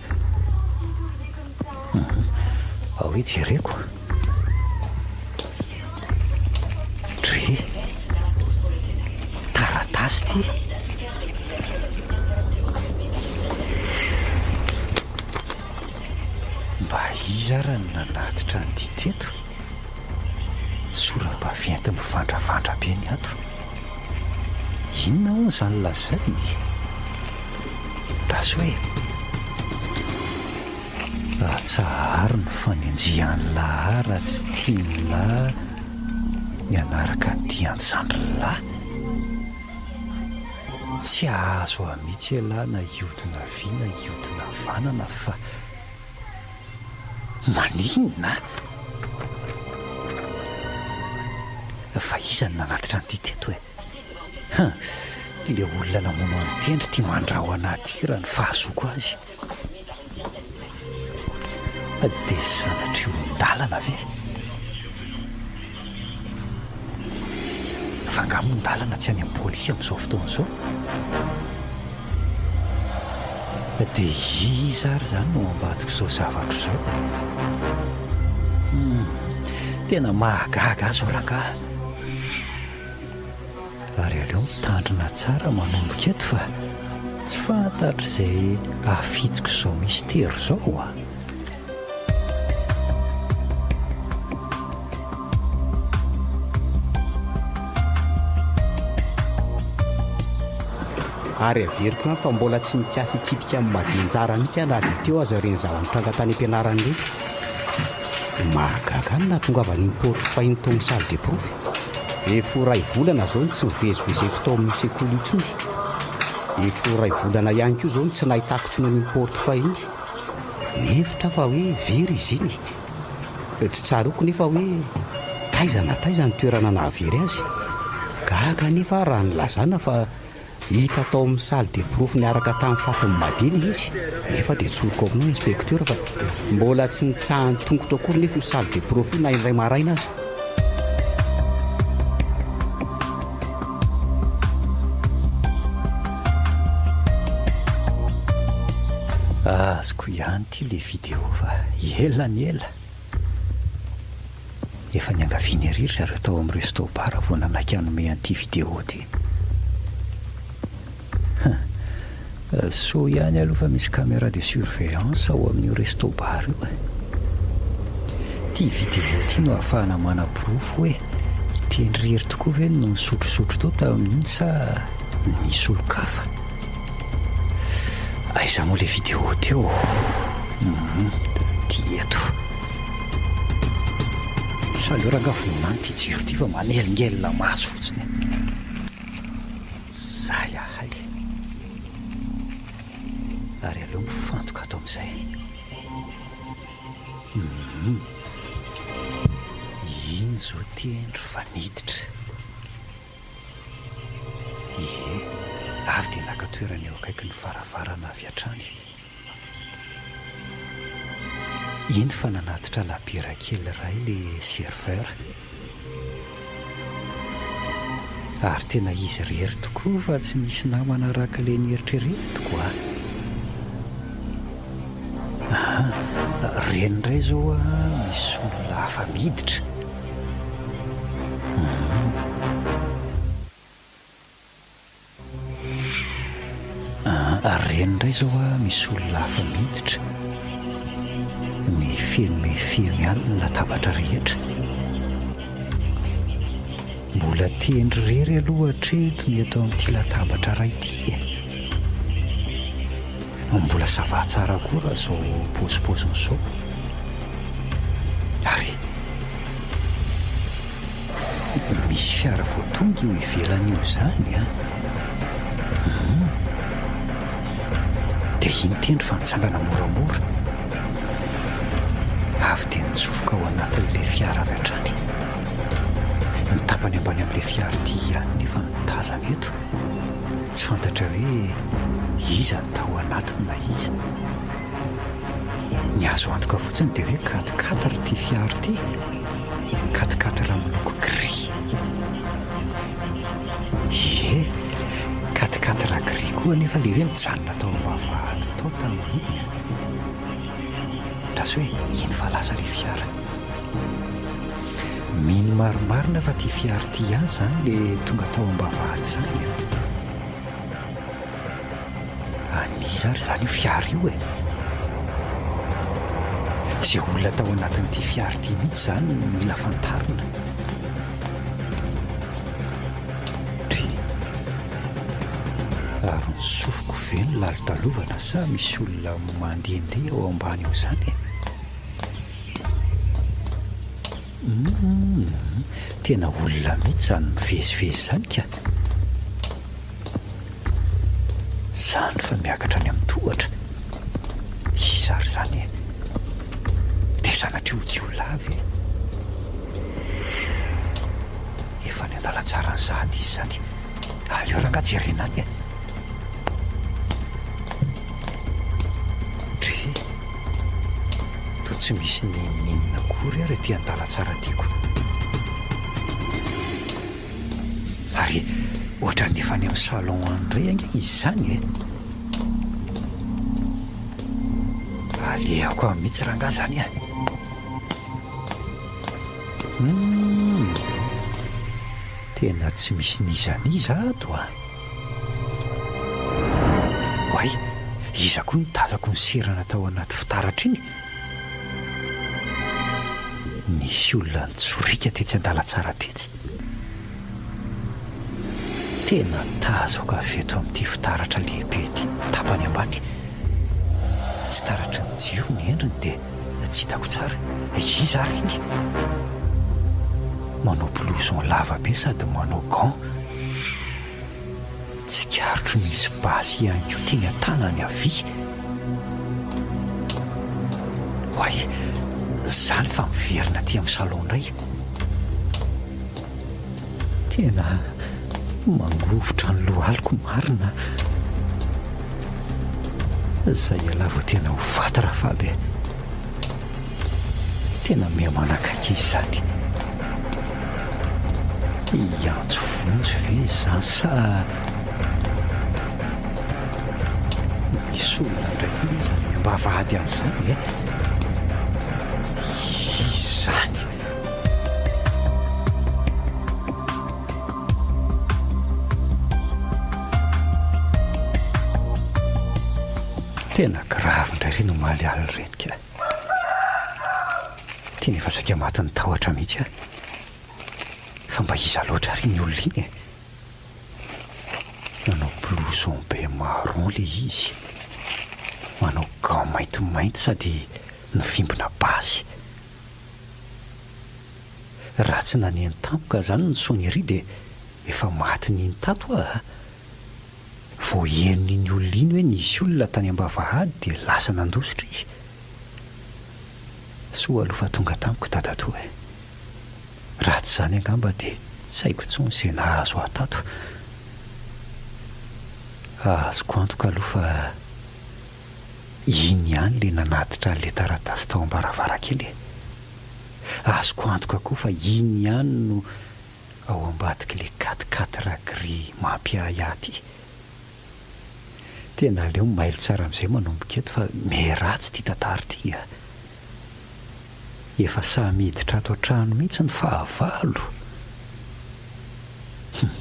Hum, ao hoe jereko. Dry. Taratasy ity. Mba iza ara no nanatitra an'ity teto? Sora-baventy mivandravandra be ny ato. Inona hono izany lazainy? Andraso e! Atsaharo ny fanenjehan'lah raha tsy tian'lah ny hanaraka ny dian-tsandrin'lah. Tsy hahazo ahy mihitsy ialahy na hiodina havia na hiodina havanana fa maninona? Fa iza no nanatitra an'ity teto e? Hum, ilay olona namono an'i Tendry ity mandrahona ahy ity raha ny fahazoako azy. Dia sanatria olon-dalana ve? Fa angaha moa ny dalana tsy any amin'ny polisy amin'izao fotoana izao? Dia iza ary izany no ambadik'izao zavatra izao e? Hum, tena mahagaga ahy izao rangaha. Ary aleo mitandrina tsara manomboka eto fa tsy fantatro izay hahafitsiko izao mistery izao a! Ary averiko ihany fa mbola tsy nikasa hikitika amin'i Madenjara mihitsy aho na dia teo aza ireny zava-nitranga tany am-pianarana ireny. Mahagaga ny nahatongavan'iny porte fahiny tao amin'ny salle des profs. Efa ho iray volana izao no tsy nivezivezeko tao amin'io sekoly io intsony. Efa ho iray volana ihany koa izao no tsy nahitako intsony an'iny porte fahiny. Nihevitra aho fa hoe very izy iny. Tsy tsaroako nefa hoe taiza na taiza ny toerana nahavery azy. Gaga anefa aho raha nilazana fa Hita tao amin'ny salle des profs niaraka tamin'ny fatin'i Madi ilay izy, nefa dia tsoriko aminao inspecteur fa mbola tsy nitsahan'ny tongotro akory nefa io salle des profs io na indray maraina aza. Azoko ihany ity le vidéo fa ela ny ela. Efa niangaviana ery ry zareo tao amin'ny resto bar vao nanaiky hanome an'ity vidéo ity. Huh. Soa ihany aloha fa misy caméra de surveillance ao amin'io resto bar io e. Ity vidéo ity no ahafahana manaporofo hoe i Tendry Hery tokoa ve no nisotrosotro tao tamin'iny sa nisy olon-kafa. Aiza moa ilay vidéo teo? Hum, ity eto. Sa aleo rangaha vonona any ity jiro ity fa manelingelina maso fotsiny e. Zay ahay. Ary aleo mifantoka ato amin'izay. Hum. Iny izao tendro fa niditra. Ie, avy dia naka toerana eo akaikin'ny varavarana avy hatrany. Iny fa nanatitra labiera kely iray ilay serveur. Ary tena izy irery tokoa fa tsy nisy namana araka ilay nieritreretiko a! Aha, ireny indray izao a, misy olona hafa miditra. Ary reny indray izao a, misy olona hafa miditra. Mifeno mifeno ihany ny latabatra rehetra. Mbola tendry irery aloha hatreto ny eto amin'ity latabatra iray ity e. Mbola ça va tsara koa raha izao paozipaoziny izao. Ary misy fiara vao tonga io ivelany io izany an! Hum. Dia iny tendry fa nitsangana moramora. Avy dia nitsofoka ao anatin'ilay fiara avy hatrany. Ny tapany ambany amin'ilay fiara ity ihany nefa no tazana eto. Tsy fantatra hoe iza no tao anatiny na iza. Ny azo antoka fotsiny dia hoe quatre quatre ity fiara ity, quatre quatre miloko gris. Ie, quatre quatre gris koa anefa ilay hoe nijanona tao am-bavahady tao tamin'iny an. Andraso hoe iny fa lasa ilay fiara. Mino marimarina fa ity fiara ity ihany izany ilay tonga tao am-bavahady izany an. An'iza ary izany io fiara io e? Izay olona tao anatin'ity fiara ity mihitsy izany no mila fantarina. Dry. Ary ny sofiko ve no lalodalovana sa misy olona mandehandeha ao ambany ao izany e? Humm, tena olona mihitsy izany mivezivezy izany ka! Zany fa miakatra any amin'ny tohatra. Iza ary izany e? Dia sanatria ho jiolahy ve? Efa any an-dalantsarany sahady izy izany. Aleo rangaha jerena any e! Dre! Toa tsy misy n'inon'inona akory ary aty an-dalantsara aty ko. Ary ohatran'ny efa any amin'ny salon any indray ange izy izany e! Alehako any mihitsy rangaha izany e! Humm! Tena tsy misy n'iza n'iza ato a! Oay! Iza koa no tazako niserana tao anaty fitaratra iny? Nisy olona nitsoriaka tetsy an-dalantsara tetsy. Tena tazako avy eto amin'ity fitaratra lehibe ity ny tapany ambany. Tsy taratry ny jiro ny endriny dia. tsy hitako tsara. Iza ary iny? Manao blouson lava be sady manao gants. Tsikaritro nisy basy ihany koa teny an-tanany havia. Oay, zany fa miverina aty amin'ny salon indray. Tena mangovitra ny lohaliko marina. Zay ialahy vao tena ho faty Rafaby e. Tena miha manakaiky izy izany. Hiantso vonjy ve izany sa misy olona indray koa ve izany any am-bavahady any izany e? Iza izany? Tena grave indray ireny omaly alina ireny ka. Tena efa saika matin'ny tahotra mihitsy aho. Fa mba iza loatra ary iny olona iny e? Nanao blouson be marron le izy, manao gants maintimainty sady nivimbina basy. Raha tsy naneno tampoka zany ny sonnerie dia efa matin'iny tato aho a! Vao henon'iny olona iny hoe nisy olona tany am-bavahady dia lasa nandositra izy. Soa aloha fa tonga tamiko dadatoa e! Raha tsy izany angamba dia tsy haiko intsony izay nahazo ahy tato. Azoko antoka aloha fa iny ihany ilay nanatitra an'ilay taratasy tao am-baravarankely e! Azoko antoka koa fa iny ihany no ao ambadik'ilay quatre quatre gris mampiahiahy ity. Tena aleo mailo tsara amin'izay manomboka eto fa miharatsy ity tantara ity a! Efa sahy miditra ato an-trano mihitsy ny fahavalo. Hum.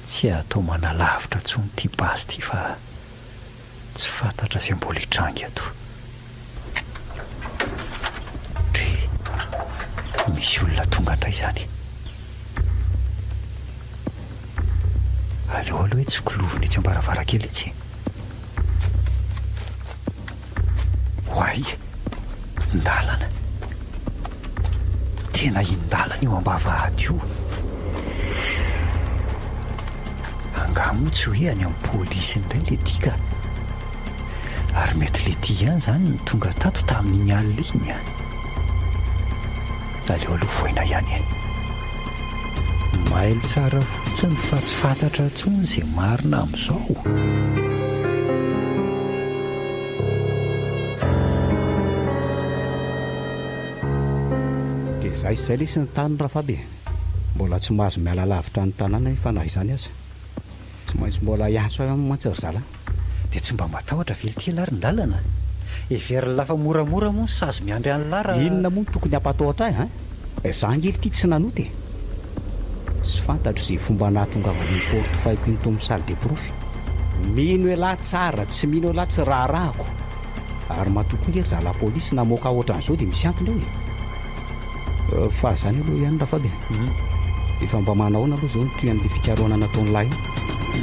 Tsy atao manalavitra intsony ity basy ity fa tsy fantatra izay mbola hitranga eto. Dre, misy olona tonga indray izany. Aleo aloha hoe tsikilovina etsy am-baravarankely etsy e. Oay! Indalana! Tena indalana io ambavahady io. Angaha moa tsy hoe any amin'ny polisy indray le ty ka? Ary mety le ty ihany izany no tonga tato tamin'iny alina iny a! Aleo aloha vohaina ihany e! Mailo tsara fotsiny fa tsy fantatra intsony izay marina amin'izao. Dia zay sy zay lesy ny tany Rafaby e! Mbola tsy mahazo miala lavitra ny tanàna efa na izany aza. Tsy maintsy mbola hiantso ahy mantsy ry zalahy. Dia tsy mba matahotra ve lty ialahy ry Ndalana? Heverin'lah fa moramora moa ny sazy miandry an'lah raha. Inona moa no tokony hampatahotra ahy an? Za ange lty tsy nanota e! Tsy fantatro izay fomba nahatongavan'iny portefeuille-ko iny tao amin'ny salle des profs. Mino elah tsara, tsy mino elah tsy raharahako. Ary matoa koa nge ry zalahy polisy namoaka ohatran'izao dia misy antony ao e! Fa zany aloha ihany Rafaby e! Efa mba manahoana aloha zao ny tohin'le fikarohana nataon'lah io?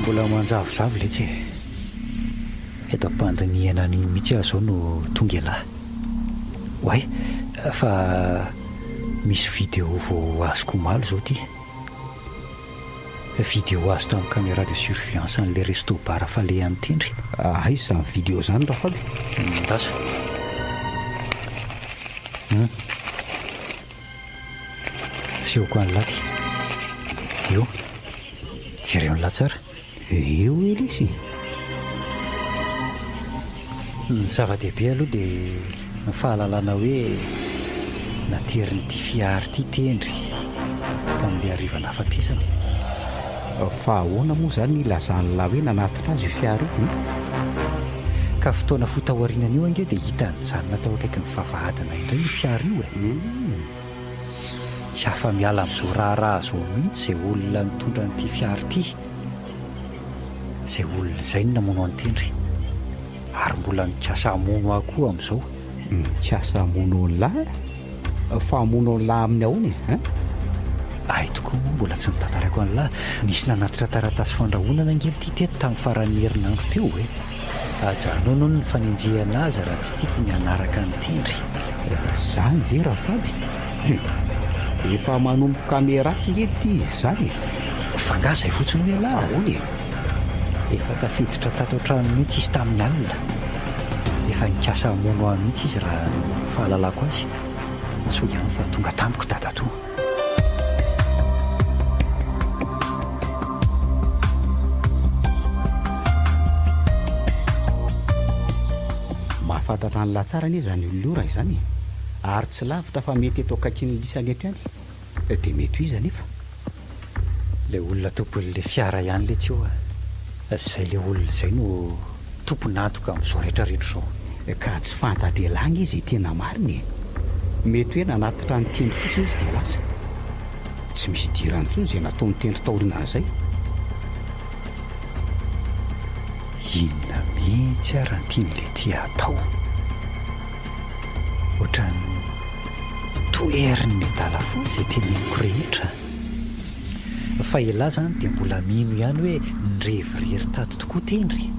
Mbola manjavozavo letsy e! Eto am-pandinihana an'iny mihitsy aho zao no tonga elah. Oay! Fa misy vidéo vao azoko omaly zao ty. Vidéo azo tamin'ny caméra de surveillance an'ilay resto bar falehan'i Tendry. Aiza izany vidéo izany Rafaby? Lasa. Hum. Asehoko an'lah ty. Io. Jereo an'lah tsara. Eo elisy. Ny zava-dehibe aloha dia ny fahalalana hoe naterin'ity fiara ity Tendry tamin'ilay hariva nahafatesany. Fa ahoana moa izany ny ilazan'lah hoe nanatitra azy io fiara io? Ka fotoana fohy taorianan'io ange dia hita nijanona tao akaikin'ny vavahadina indray io fiara io e! Tsy afa-miala amin'izao raharaha izao mihitsy izay olona nitondra an'ity fiara ity. Izay olona izay no namono an'i Tendry. Ary mbola mikasa hamono ahy koa amin'izao. Mikasa hamono an'lah? Fa hamono an'lah amin'ny ahoana e? Hein? Hay tokoa moa mbola tsy notantaraiko an'lah. Nisy nanatitra taratasy fandrahonana ange ity teto tamin'ny faran'ny herinandro teo e. Ajanony hono ny fanenjehana azy raha tsy tiako ny hanaraka an'i Tendry. Izany ve Rafaby? Hum! Efa manomboka miharatsy nge ity izy izany e! Fa angaha izay fotsiny hoy ialahy? Fa ahoana e? Efa tafiditra tato an-trano mihitsy izy tamin'ny alina. Efa nikasa hamono ahy mihitsy izy raha ny fahalalako azy. Soa ihany fa tonga tamiko dadatoa. Mahafantatra an'lah tsara anie izany olona io raha izany e! Ary tsy lavitra fa mety eto akaikin'ny lisany eto ihany. Dia mety ho iza anefa? Ilay olona tompon'ilay fiara ihany letsy io a! Izay ilay olona izay no tompon'antoka amin'izao rehetra rehetra izao. Ka tsy fantatr'elah ange izay tena marina e! Mety hoe nanatitra an'i Tendry fotsiny izy dia lasa. Tsy misy idirany intsony izay nataon'i Tendry taorianan'izay. Inona mihitsy ary no tian'ilay tia hatao? Ohatran'ny toherin'ny adala foana izay teneniko rehetra. Fa elah zany dia mbola mino ihany hoe nirevirery tato tokoa Tendry.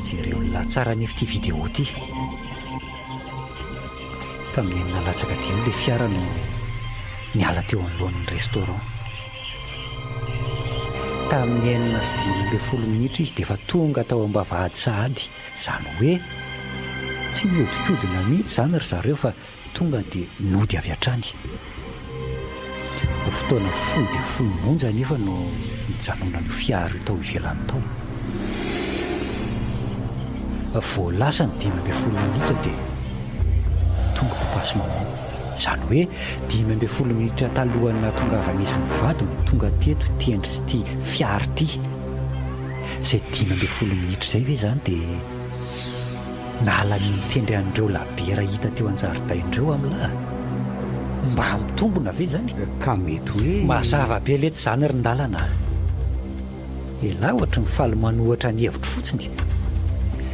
Jereo ny lahatsara anefa ity vidéo ity. Tamin'ny 5:55 ilay fiara no niala teo anoloan'ny restaurant. Tamin'ny 6:15 izy dia efa tonga tao am-bavahady sahady. Izany hoe tsy nihodinkodina mihitsy izany ry zareo fa tonga dia nody avy hatrany. Fotoana fohy dia fohy monja anefa no nijanonan'io fiara io tao ivelany tao. Vao lasa ny 15 minitra dia tonga papa sy maman. Izany hoe 15 minitra talohan'ny nahatongavan'izy mivady no tonga teto ity endry sy ity fiara ity. Izay 15 minitra izay ve izany dia nahalany nitendry an'ireo labiera hita teo an-jaridaina ireo amin'lah? Mba mitombina ve izany? Ka mety hoe. Mazava be letsy izany ry Ndalana a! Elah ohatry ny faly manohatra ny hevitro fotsiny.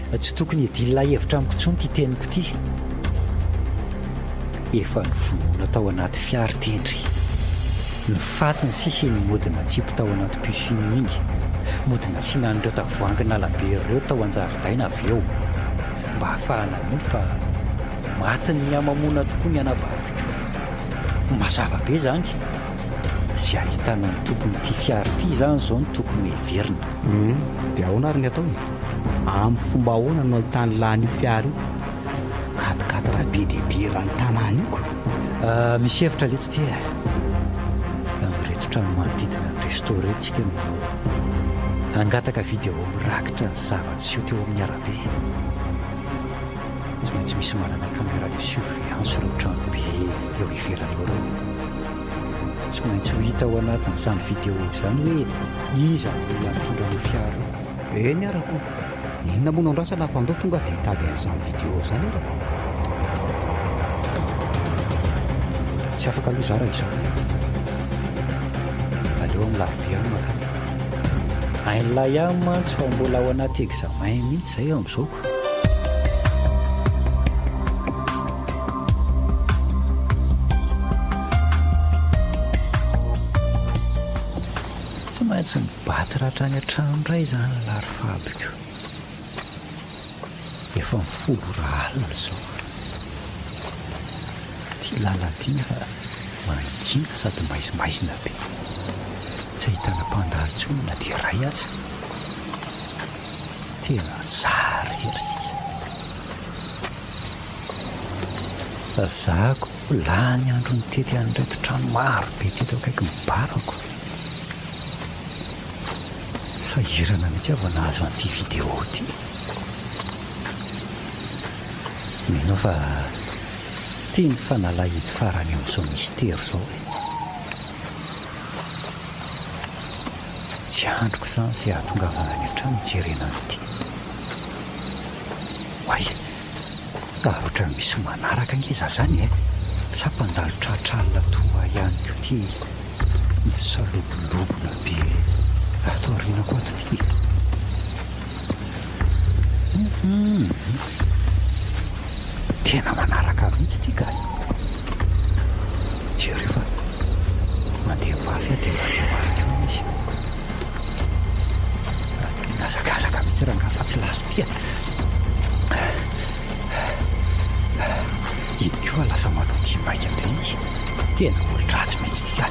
Tsy tokony hidilina hevitra amiko intsony ity teniko ity. Efa novonoina tao anaty fiara Tendry. Ny fatiny sisa iny mody natsipy tao anaty piscine iny. Mody nasiana an'ireo tavoahangy nalabe ireo tao an-jaridaina avy eo. Mba hahafahana mino fa matin'ny hamamoana tokoa ny anabaviko. Mazava be izany. Izay ahitana ny tompon'ity fiara ity izany izao no tokony hoheverina. Humm, dia ahoana ary ny atao e? Amin'ny fomba ahoana no ahitan'ny lahy an'io fiara io? Quat-quatre be dia be eran'ny tanàna io ko! Misy hevitra letsy ity e! Amin'ireto trano manodidina ny resto ireto tsika no hangataka vidéo mirakitra ny zava-niseho teo amin'ny arabe. Tsy maintsy misy manana caméra de surveillance ireo tranobe eo ivelany eo ireo. Tsy maintsy ho hita ao anatin'izany vidéo izany hoe iza no olona nitondra an'io fiara io. Eny ara ko! Inona moa no andrasana fa ndao tonga dia hitady an'izany vidéo izany ara ko! Tsy afaka aloha za raha izao e! Aleo amin'ny larobia any makany. Hain'lah ihany mantsy fa mbola ao anaty examen mihitsy zay amin'izao ko! Tsy maintsy mi-battre hatrany an-trano indray izany lahy ry Fabiko. Efa ny 10 ora alina izao. Ity lalana ity nefa mangina sady maizimaizina be. Tsy ahitana mpandalo intsony na dia iray aza. Tena zary hery sisa. Za ko lany andro nitety an'ireto trano maro be teto akaikin'ny barako. Sahirana mihitsy aho vao nahazo an'ity vidéo ity. Mino aho fa ity ny fanalahidy farany amin'izao mistery izao e. Tsy andriko izany izay hahatongavana any an-trano hijerena an'ity. Oay! Ary ohatran'ny misy manaraka ange za zany e! Sa mpandalo tratra alina toa ahy ihany koa ity misalobolobona be ato aorianako ato ity e! Hum! Tena manaraka ahy mihitsy ity ka! Jereo fa mandeha mafy aho dia mandeha mafy koa izy. Mihazakazaka mihitsy rangahy fa tsy lasa ity a! Lasa manao dia maika indray izy. Tena olon-dratsy mihitsy ity ka.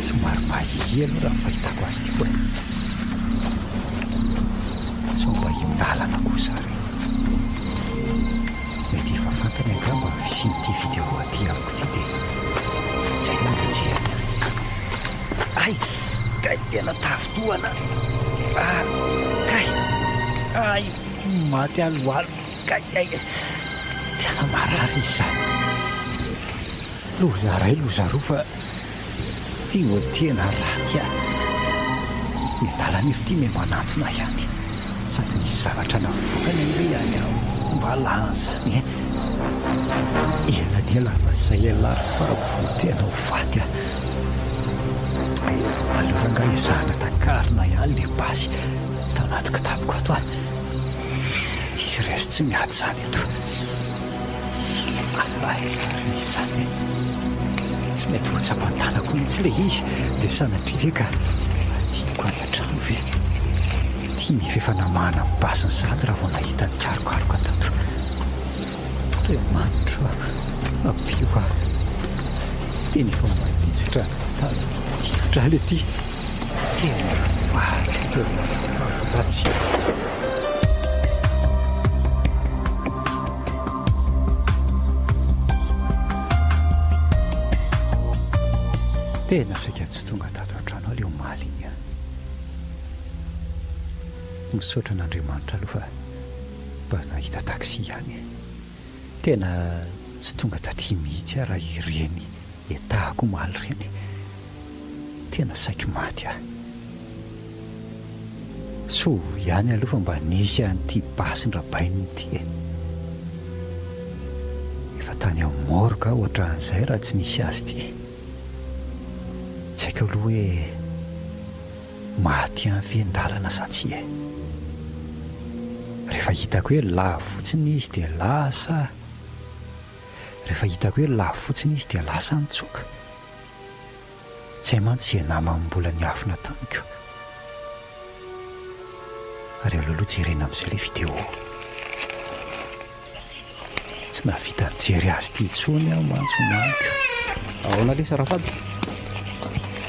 Somary mahia aloha raha ny fahitako azy ity koa. Sao mba hindalana kosa ary. Mety efa fantany angamba ny fisian'ity vidéo aty amiko ity dia izay no nanenjehany ahy. Hay! Kay tena tafintohana! Ah! Kay! Hay! Maty aloalo! Kay! Hay! Tena marary izy izany. Loza ray loza roa fa ty vao tena ratsy a! Ny adala anefa ity miha manantona ihany. Sady nisy zavatra navoakany ange ihany aho mba lany izany e! Ela ny ela fa izay ialahy ry Faby vao tena ho faty a! Aleo rangahy ezahana takarina ihany ilay basy tao anaty kitapoko ato a! Tsisy resy tsy miady izany eto. Aiza ary izany e? Tsy mety voatsapan-tanako mihitsy ilay izy dia sanatria ve ka adinoko any an-trano ve? Ity nefa efa namahana ny basiny sahady raha vao nahita nikarokaroka tato. Andriamanitra ô, ampio aho. Tena efa manitsitra ny tanako tifitra ahy ity. Tena vaky ratsy. Tena saika tsy tonga tato an-trano aho ilay omaly iny an. Misaotra an'Andriamanitra aloha fa mba nahita taxi ihany e. Tena tsy tonga taty mihitsy aho raha ireny etahako omaly ireny. Tena saiky maty aho. Soa ihany aloha fa mba nisy an'ity basin-dRabainina ity e. Efa tany amin'ny morgue aho ohatran'izay raha tsy nisy azy ity. Tsy haiko aloha hoe maty ihany ve ny-dalana sa tsia e. Rehefa hitako hoe lavo fotsiny izy dia lasa. Rehefa hitako hoe lavo fotsiny izy dia lasa nitsoaka. Tsy hay mantsy izay namany mbola niafina tamiko. Ary aleo aloha jerena amin'izay ilay vidéo. Tsy nahavita nijery azy ity intsony aho mantsy omaly ko. Ahoana lesy Rafaby?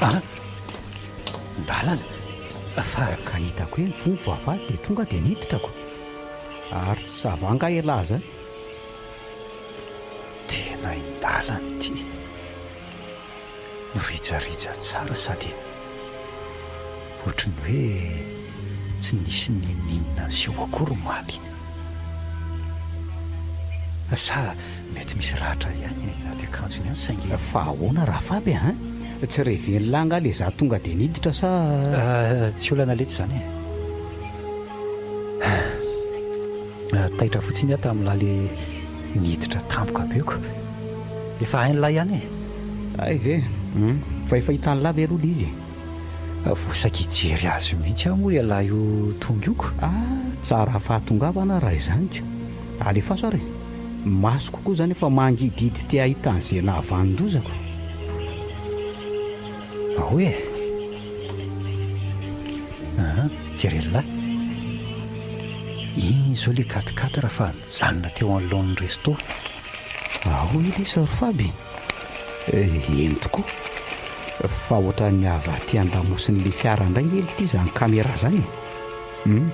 Ah! Ndalana! Fa. Ka hitako hoe mifoha ny vavahady dia tonga dia niditra ko. Ary tsy ça va angaha ialahy zany? Tena indalana ity. Rijarija tsara sady ohatry ny hoe tsy nisy n'inon'inona niseho akory omaly. Sa mety misy ratra ihany any anaty akanjony any saingy. Fa ahoana Rafaby a? Tsy reven'lah angaha le za tonga de niditra sa. Tsy olana letsy izany e. Taitra fotsiny aho tamin'lah le niditra tampoka be ko. Efa hain'lah ihany e. Hay ve? Hum. Fa efa hitan'lah ve aloha le izy e? Vao saika hijery azy mihitsy aho moa ialahy io tonga io ko. Ah, tsara fahatongavana raha izany ko. Alefaso ary e. Masoko koa izany efa mangidihidy te hahita an'izay nahavanon-dozako. Ao e! Aa, jeren'lah. Iny izao le quatre quatre fa nijanona teo anoloan'ny resto. Ao ilay ry Faby e! Eny tokoa. Fa ohatran'ny avy aty an-damosin'ilay fiara indray nge ity izany caméra izany e! Hum.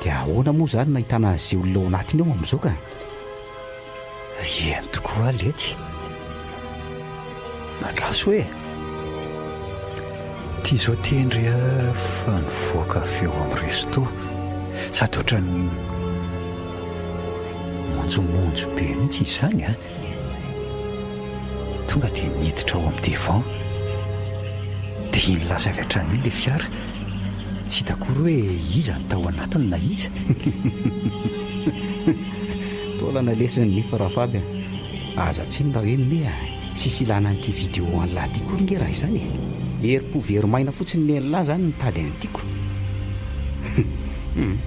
Dia ahoana moa izany no ahitana an'izay olona ao anatiny ao amin'izao ka? Eny tokoa letsy. Andraso e! Ty zao tendry a fa nivoaka avy eo amin'ny resto sady ohatran'ny monjomonjo be mihitsy izy izany a! Tonga dia niditra ao amin'ny devant dia iny lasa avy hatrany iny ilay fiara. Tsy hita akory hoe iza no tao anatiny na iza. Taolana lesy ny nify Rafaby a! Aza tsiny raha hoe me a! Tsisy ilana an'ity vidéo an'lah ty kory nge raha izany e! Herim-po very maina fotsiny nen'lah zany nitady an'ity ko! Hum!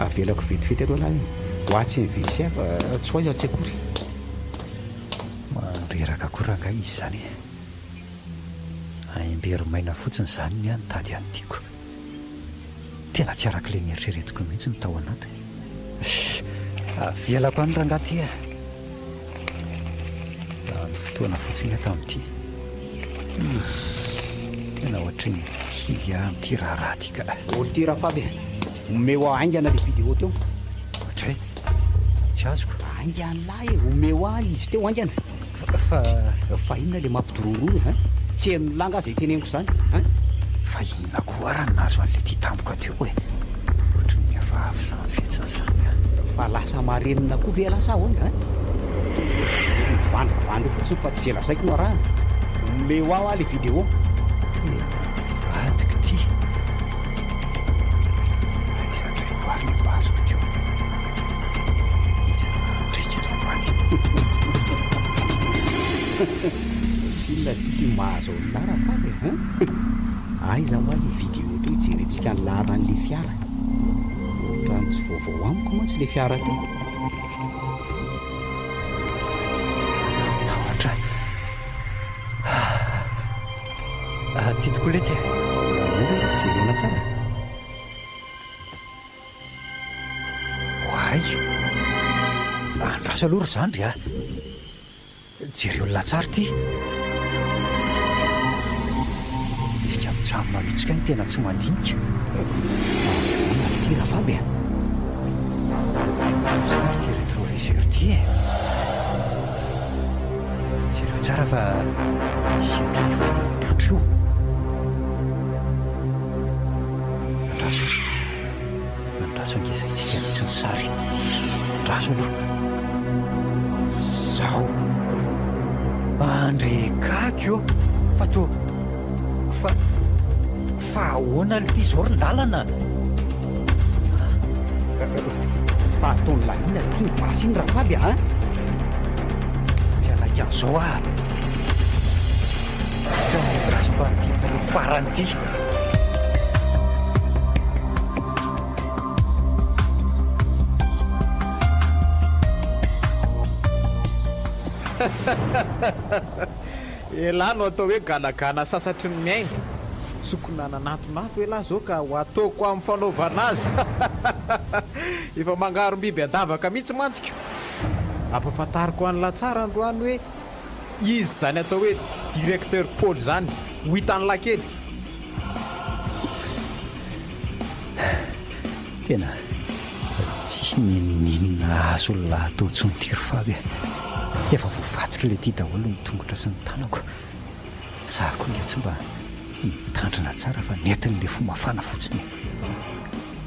Avelako vetivety aloha lah e! Ho atsy ny WC fa tsy ho aiza tsy akory! Mandreraka koa rangahy izy izany e! Aim-bery maina fotsiny izany ny ahy nitady an'ity ko! Tena tsy arak'ilay nieritreretiko mihitsy ny tao anatiny. Avelako any rangahy ty a! Lany fotoana fotsiny aho tamin'ity. Hum, tena ohatry ny kivy aho amin'ity raharaha ity ka. Olo ty Rafaby e! Omeo ahy haingana le vidéo teo. Ohatray? Tsy azoko. Haingana lahy e! Omeo ahy izy teo haingana. Fa. Fa inona le mampidorororo hein? Tsy henon'i lahy nga zay teneniko zany hein? Fa inona koa ara no nahazo an'le ty tampoka teo e? Ohatry ny mihafahafa izany fihetsiny izany an! Fa lasa marenina koa ve ialahy sa ahoana hein? Toa mivandravandra eo fotsiny fa tsy izay lazaiko no arahana. Omeo ahy hoa le vidéo. Tena nivadika ity. Aiza indray koa ary le basiko teo? Iza ndriky eto ambany? Inona ity mahazo an'lah Rafary e hein? Aiza hoa le vidéo teo hijerentsika ny laharan'le fiara? Ohatran'ny tsy vaovao amiko mantsy le fiara teo. Tahotra ah. Ty tokoa letsy e. Aleo letsy jerena tsara. Oay! Andraso aloha ry zandry a! Jereo ny lahatsary ity. Tsika mijanona mihitsy kay ny tena tsy mandinika. Ahoana ry ty Rafaby a? Diniho tsara ity rétroviseur ity e! Jereo tsara fa misy endrika olona mipoitra io. Andraso. Andraso ange saintsika mihitsy ny sary. Andraso aloha. Zao. Andre gaga ô! Fa toa fa fa ahoana lty zao ry lalana? Fa ataon'i Lahina ity ny basy iny Rafaby a! Tsy hanaiky an'izao aho. Vita ny andrasako an'ity porofo farany ity. Elah no atao hoe ganagana sasatry ny miaina. Sokina nanantona afo elah zao ka ho ataoko amin'ny fanaovana azy. Efa mangarom-biby an-davaka mihitsy mantsy ko. Ampahafantariko an'lah tsara androany hoe iza izany atao hoe directeur Paoly izany. Ho hitan'lah kely. Tena tsisy n'inon'inona azo olona atao intsony ity ry Faby a! Efa voafatotry ilay ity daholo ny tongotra sy ny tanako. Za koa nge tsy mba nitandrina tsara fa nentin'ilay fo mafana fotsiny e!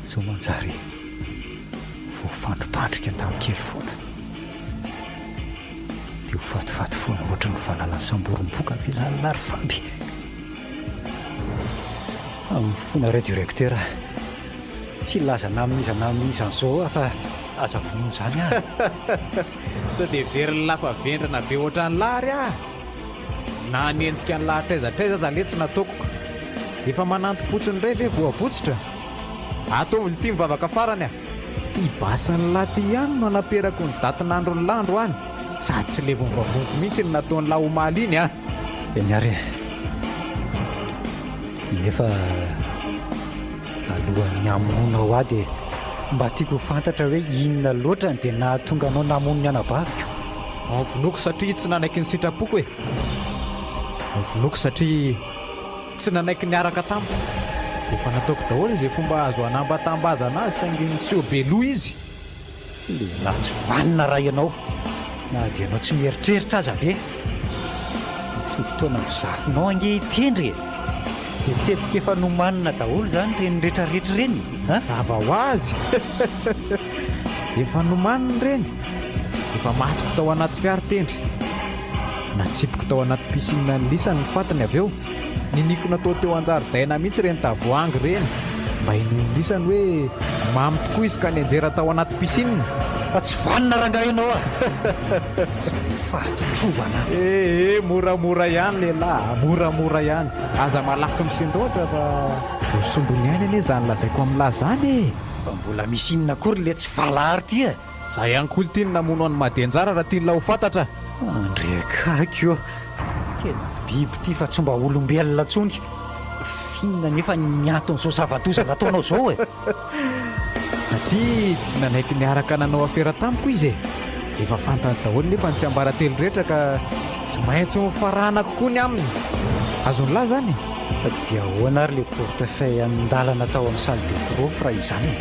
Zao manjary voafandripandrika tamin'ny kely foana. Dia ho fatifaty foana ohatry ny valala samborim-boka ve zany lahy ry Faby? Amin'ny fonareo directeur a! Tsy hilaza na amin'iza na amin'iza an'izao aho fa aza vonoina izany aho. Sao dia heverin'lah fa vendrana be ohatran'lah ary aho? Na hanenjika an'lah hatraiza hatraiza aza letsy nataoko ka. Efa manantom-potsiny indray ve voavotsitra? Ataovy lty mivavaka farany a! Ty basin'lah ty ihany no anaperako ny datin'andron'lah androany. Sady tsy levon'ny vavoniko mihitsy ny nataon'lah omaly iny a! Eny ary e! Nefa alohan'ny hamonoanao ahy dia mba tiako ho fantatra hoe inona loatra no dia nahatonga anao namono ny anabaviko? Novonoiko satria tsy nanaiky ny sitrapoko e! Novonoiko satria tsy nanaiky niaraka tamiko. Efa nataoko daholo izay fomba azo hanambatambazana azy saingy niseho be loha izy. Lehilahy tsy vanona raha ianao, na dia ianao tsy mieritreritra aza ve? Mitovy taona amin'ny zafinao ange i Tendry e! Dia tetika efa nomanina daholo izany ireny retraretra ireny a! Mazava ho azy! Efa nomanina ireny! Efa matiko tao anaty fiara Tendry. Natsipiko tao anaty piscine an'i Lisa ny fatiny avy eo. Niniako natao teo an-jaridaina mihitsy ireny tavoahangy ireny mba hinoan'ny lisany hoe mamy tokoa izy ka nianjera tao anaty piscine. Fa tsy vanona rangahy ianao a! Fahaditrovana. Eh eh, moramora ihany lehilahy a, moramora ihany. Aza malaky misendoatra fa voasombiny ihany anie izany lazaiko amin'lah izany e! Fa mbola misy inona akory ilay tsy valahary ity e? Za ihany koa ity no namono an'i Madianjara raha tian'lah ho fantatra. Andriakaiky ô! Tena biby ity fa tsy mba olombelona intsony. F'inona nefa ny anton'izao zava-doza nataonao izao e? Satria tsy nanaiky niaraka nanao afera tamiko izy e! Efa fantany daholo nefa ny tsiambaratelo rehetra ka tsy maintsy hofaranako koa ny aminy. Azon'lah izany e! Dia ahoana ary le portefeuille an-dalana tao amin'ny salle de prof raha izany e?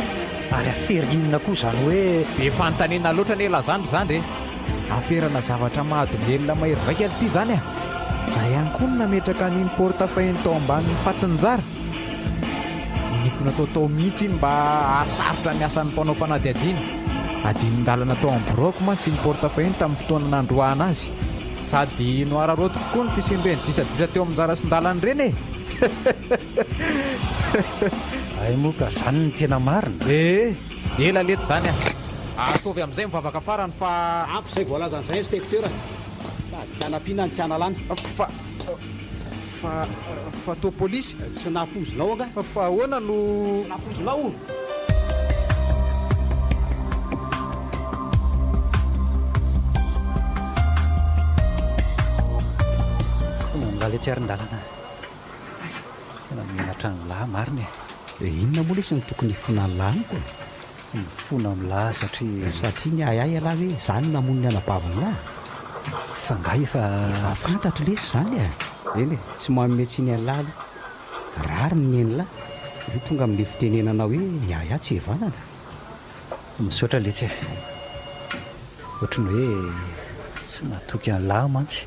Ary afera inona koa izany hoe. Be fanontaniana loatra anie lah zandry zandry e! Aferana zavatra mahadomelina mahery vaika ity izany a! Za ihany koa no nametraka an'iny portefeuille iny tao ambanin'ny fatin-jara. Niniako natao tao mihitsy iny mba hahasarotra ny asan'ny mpanao fanadihadiana. Adinin-dalana tao amin'ny biraoko mantsy iny portefeuille iny tamin'ny fotoana nandroahana azy. Sady nohararaotiko koa ny fisian'ireny disadisa teo amin'ny njara sy ndalana ireny e! Hay moa ka zany no tena marina? Ee, ela letsy zany a! Ataovy amin'izay mivavaka farany fa. Ampy izay voalazan'izay inspecteur a! Sady tsy hanampiana no tsy hanalana. Fa. Fa. Fa toa polisy? Tsy nampoizinao angaha? Fa ahoana no. Tsy nampoizinao? Fona amin'lah letsy arin-dalana. Tena menatra an'lah marina e. Inona moa lesy no tokony hifona an'lah amiko e? Mifona amin'lah satria. Satria niahiahy ialahy hoe izaho no namono ny anabavin'lah? Fa angaha efa. Efa fantatro lesy izany e! Eny e, tsy manome tsiny an'lah aloha. Rariny ny an'lah. Io tonga amin'ilay fitenenana hoe ny ahiahy tsy hevanana. Misaotra letsy e. Ohatry ny hoe tsy natoky an'lah mantsy.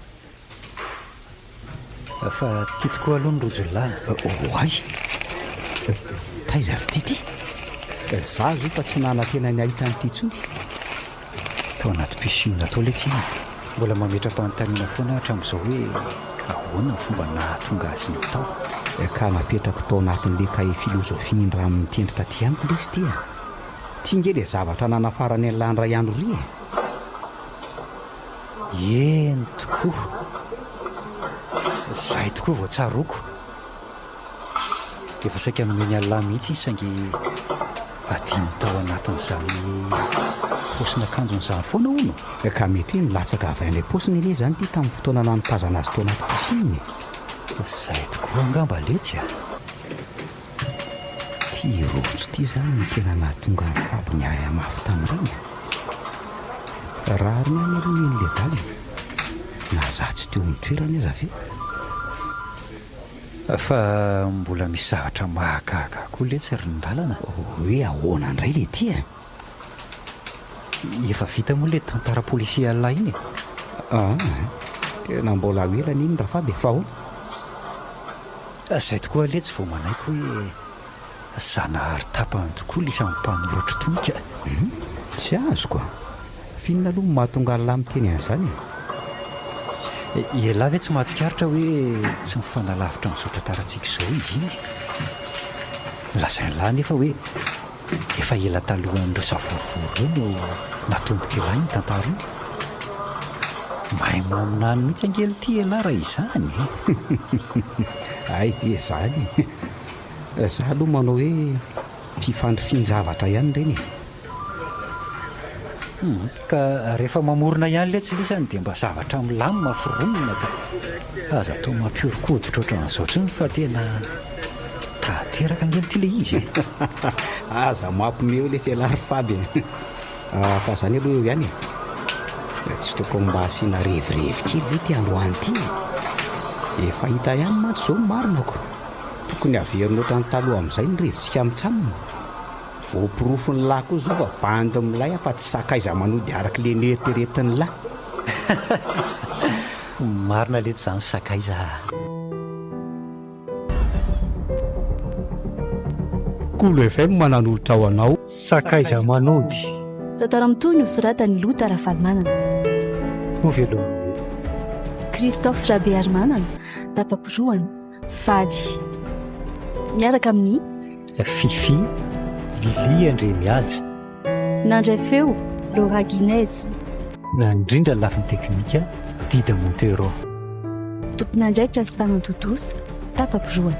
Fa ty tokoa aloha ny rojo lahy. Oay! Taiza ry Tity? Za zo fa tsy nanantena ny hahita an'ity intsony. Tao anaty piscine tao letsy iny e. Mbola mametra-panontaniana foana aho hatramin'izao hoe ahoana ny fomba nahatonga azy iny tao. Ka napetrako tao anatin'ilay kahie filozofia nindramin'ny tendry taty amiko lesy ity a! Ty nge le zavatra nanafarany an'lah indray andro ry e! Eny tokoa. Izay tokoa vao tsaroako. Efa saika nomen'i Allah mihitsy izy saingy adino tao anatin'izany paosin'akanjony izany foana hono. Ka mety hoe nilatsaka avy any am-paosiny anie izany ity tamin'ny fotoana nanipazana azy tao anaty piscine e. Izay tokoa angamba letsy a. Ty rojo ty zany no tena nahatonga an'i Faby niahy mafy tamin'ireny e! Rariny ihany aloha iny ledala e! Na za tsy teo amin'ny toerany aza ve? Fa mbola misy zavatra mahagaga koa letsy ry Ndalana. Hoe ahoana indray le ty e? Efa vita moa le tantara policier Allah iny e? Aa, tena mbola ho ela anie iny Rafaby e! Fa ahoana? Zay tokoa letsy vao manaiky hoe Zanahary tapany tokoa lisa mpanoratra tony ka. Hum, tsy azoko a! F'inona aloha no mahatonga an'lah miteny an'izany e? Ialahy ve tsy mahatsikaritra hoe tsy mifanalavitra amin'izao tantarantsika izao izy iny? Lazain'lah anefa hoe efa ela talohan'ireo savorovoro ireo no natombok'ialahy iny tantara iny. Mahay maminany mihitsy ange ity ialahy raha izany e! Hay ve izany e! Za aloha manao hoe fifandrifian-javatra ihany ireny e! Hum, ka rehefa mamorona ihany letsy lisany dia mba zavatra milamina foronina ka. Aza atao mampihoron-koditra ohatran'izao intsony fa tena tanteraka ange ity ilay izy e! Aza mampime eo letsy ialahy ry Faby e! Fa zany aloha eo ihany e! Tsy tokony mba asiana revirevy kely ve ity androany ity e? Efa hita ihany mantsy izao ny marina ko! Tokony haverina ohatran'ny taloha amin'izay ny revintsika mitsam. Voaporofon'ny lahy koa zao fa bandy milay aho fa tsy sakaiza manody araka le neritreretin'ny lahy. Marina letsy zany sakaiza a. Kolo FM nanolotra ho anao. Sakaiza manody. Tantara mitohy nosoratan'i Lota Rafalimanana. Hovelomin'i. Christophe Rabearimanana, tapa-pirohana, Faly. Miaraka amin'ny. Fiffi, Lily Andriamihaja. Nandray feo, Laura Guinez. Nandrindra ny lafiny teknika, Dida Montero. Tompon'andraikitra sy mpanatontosa, tapa-pirohana.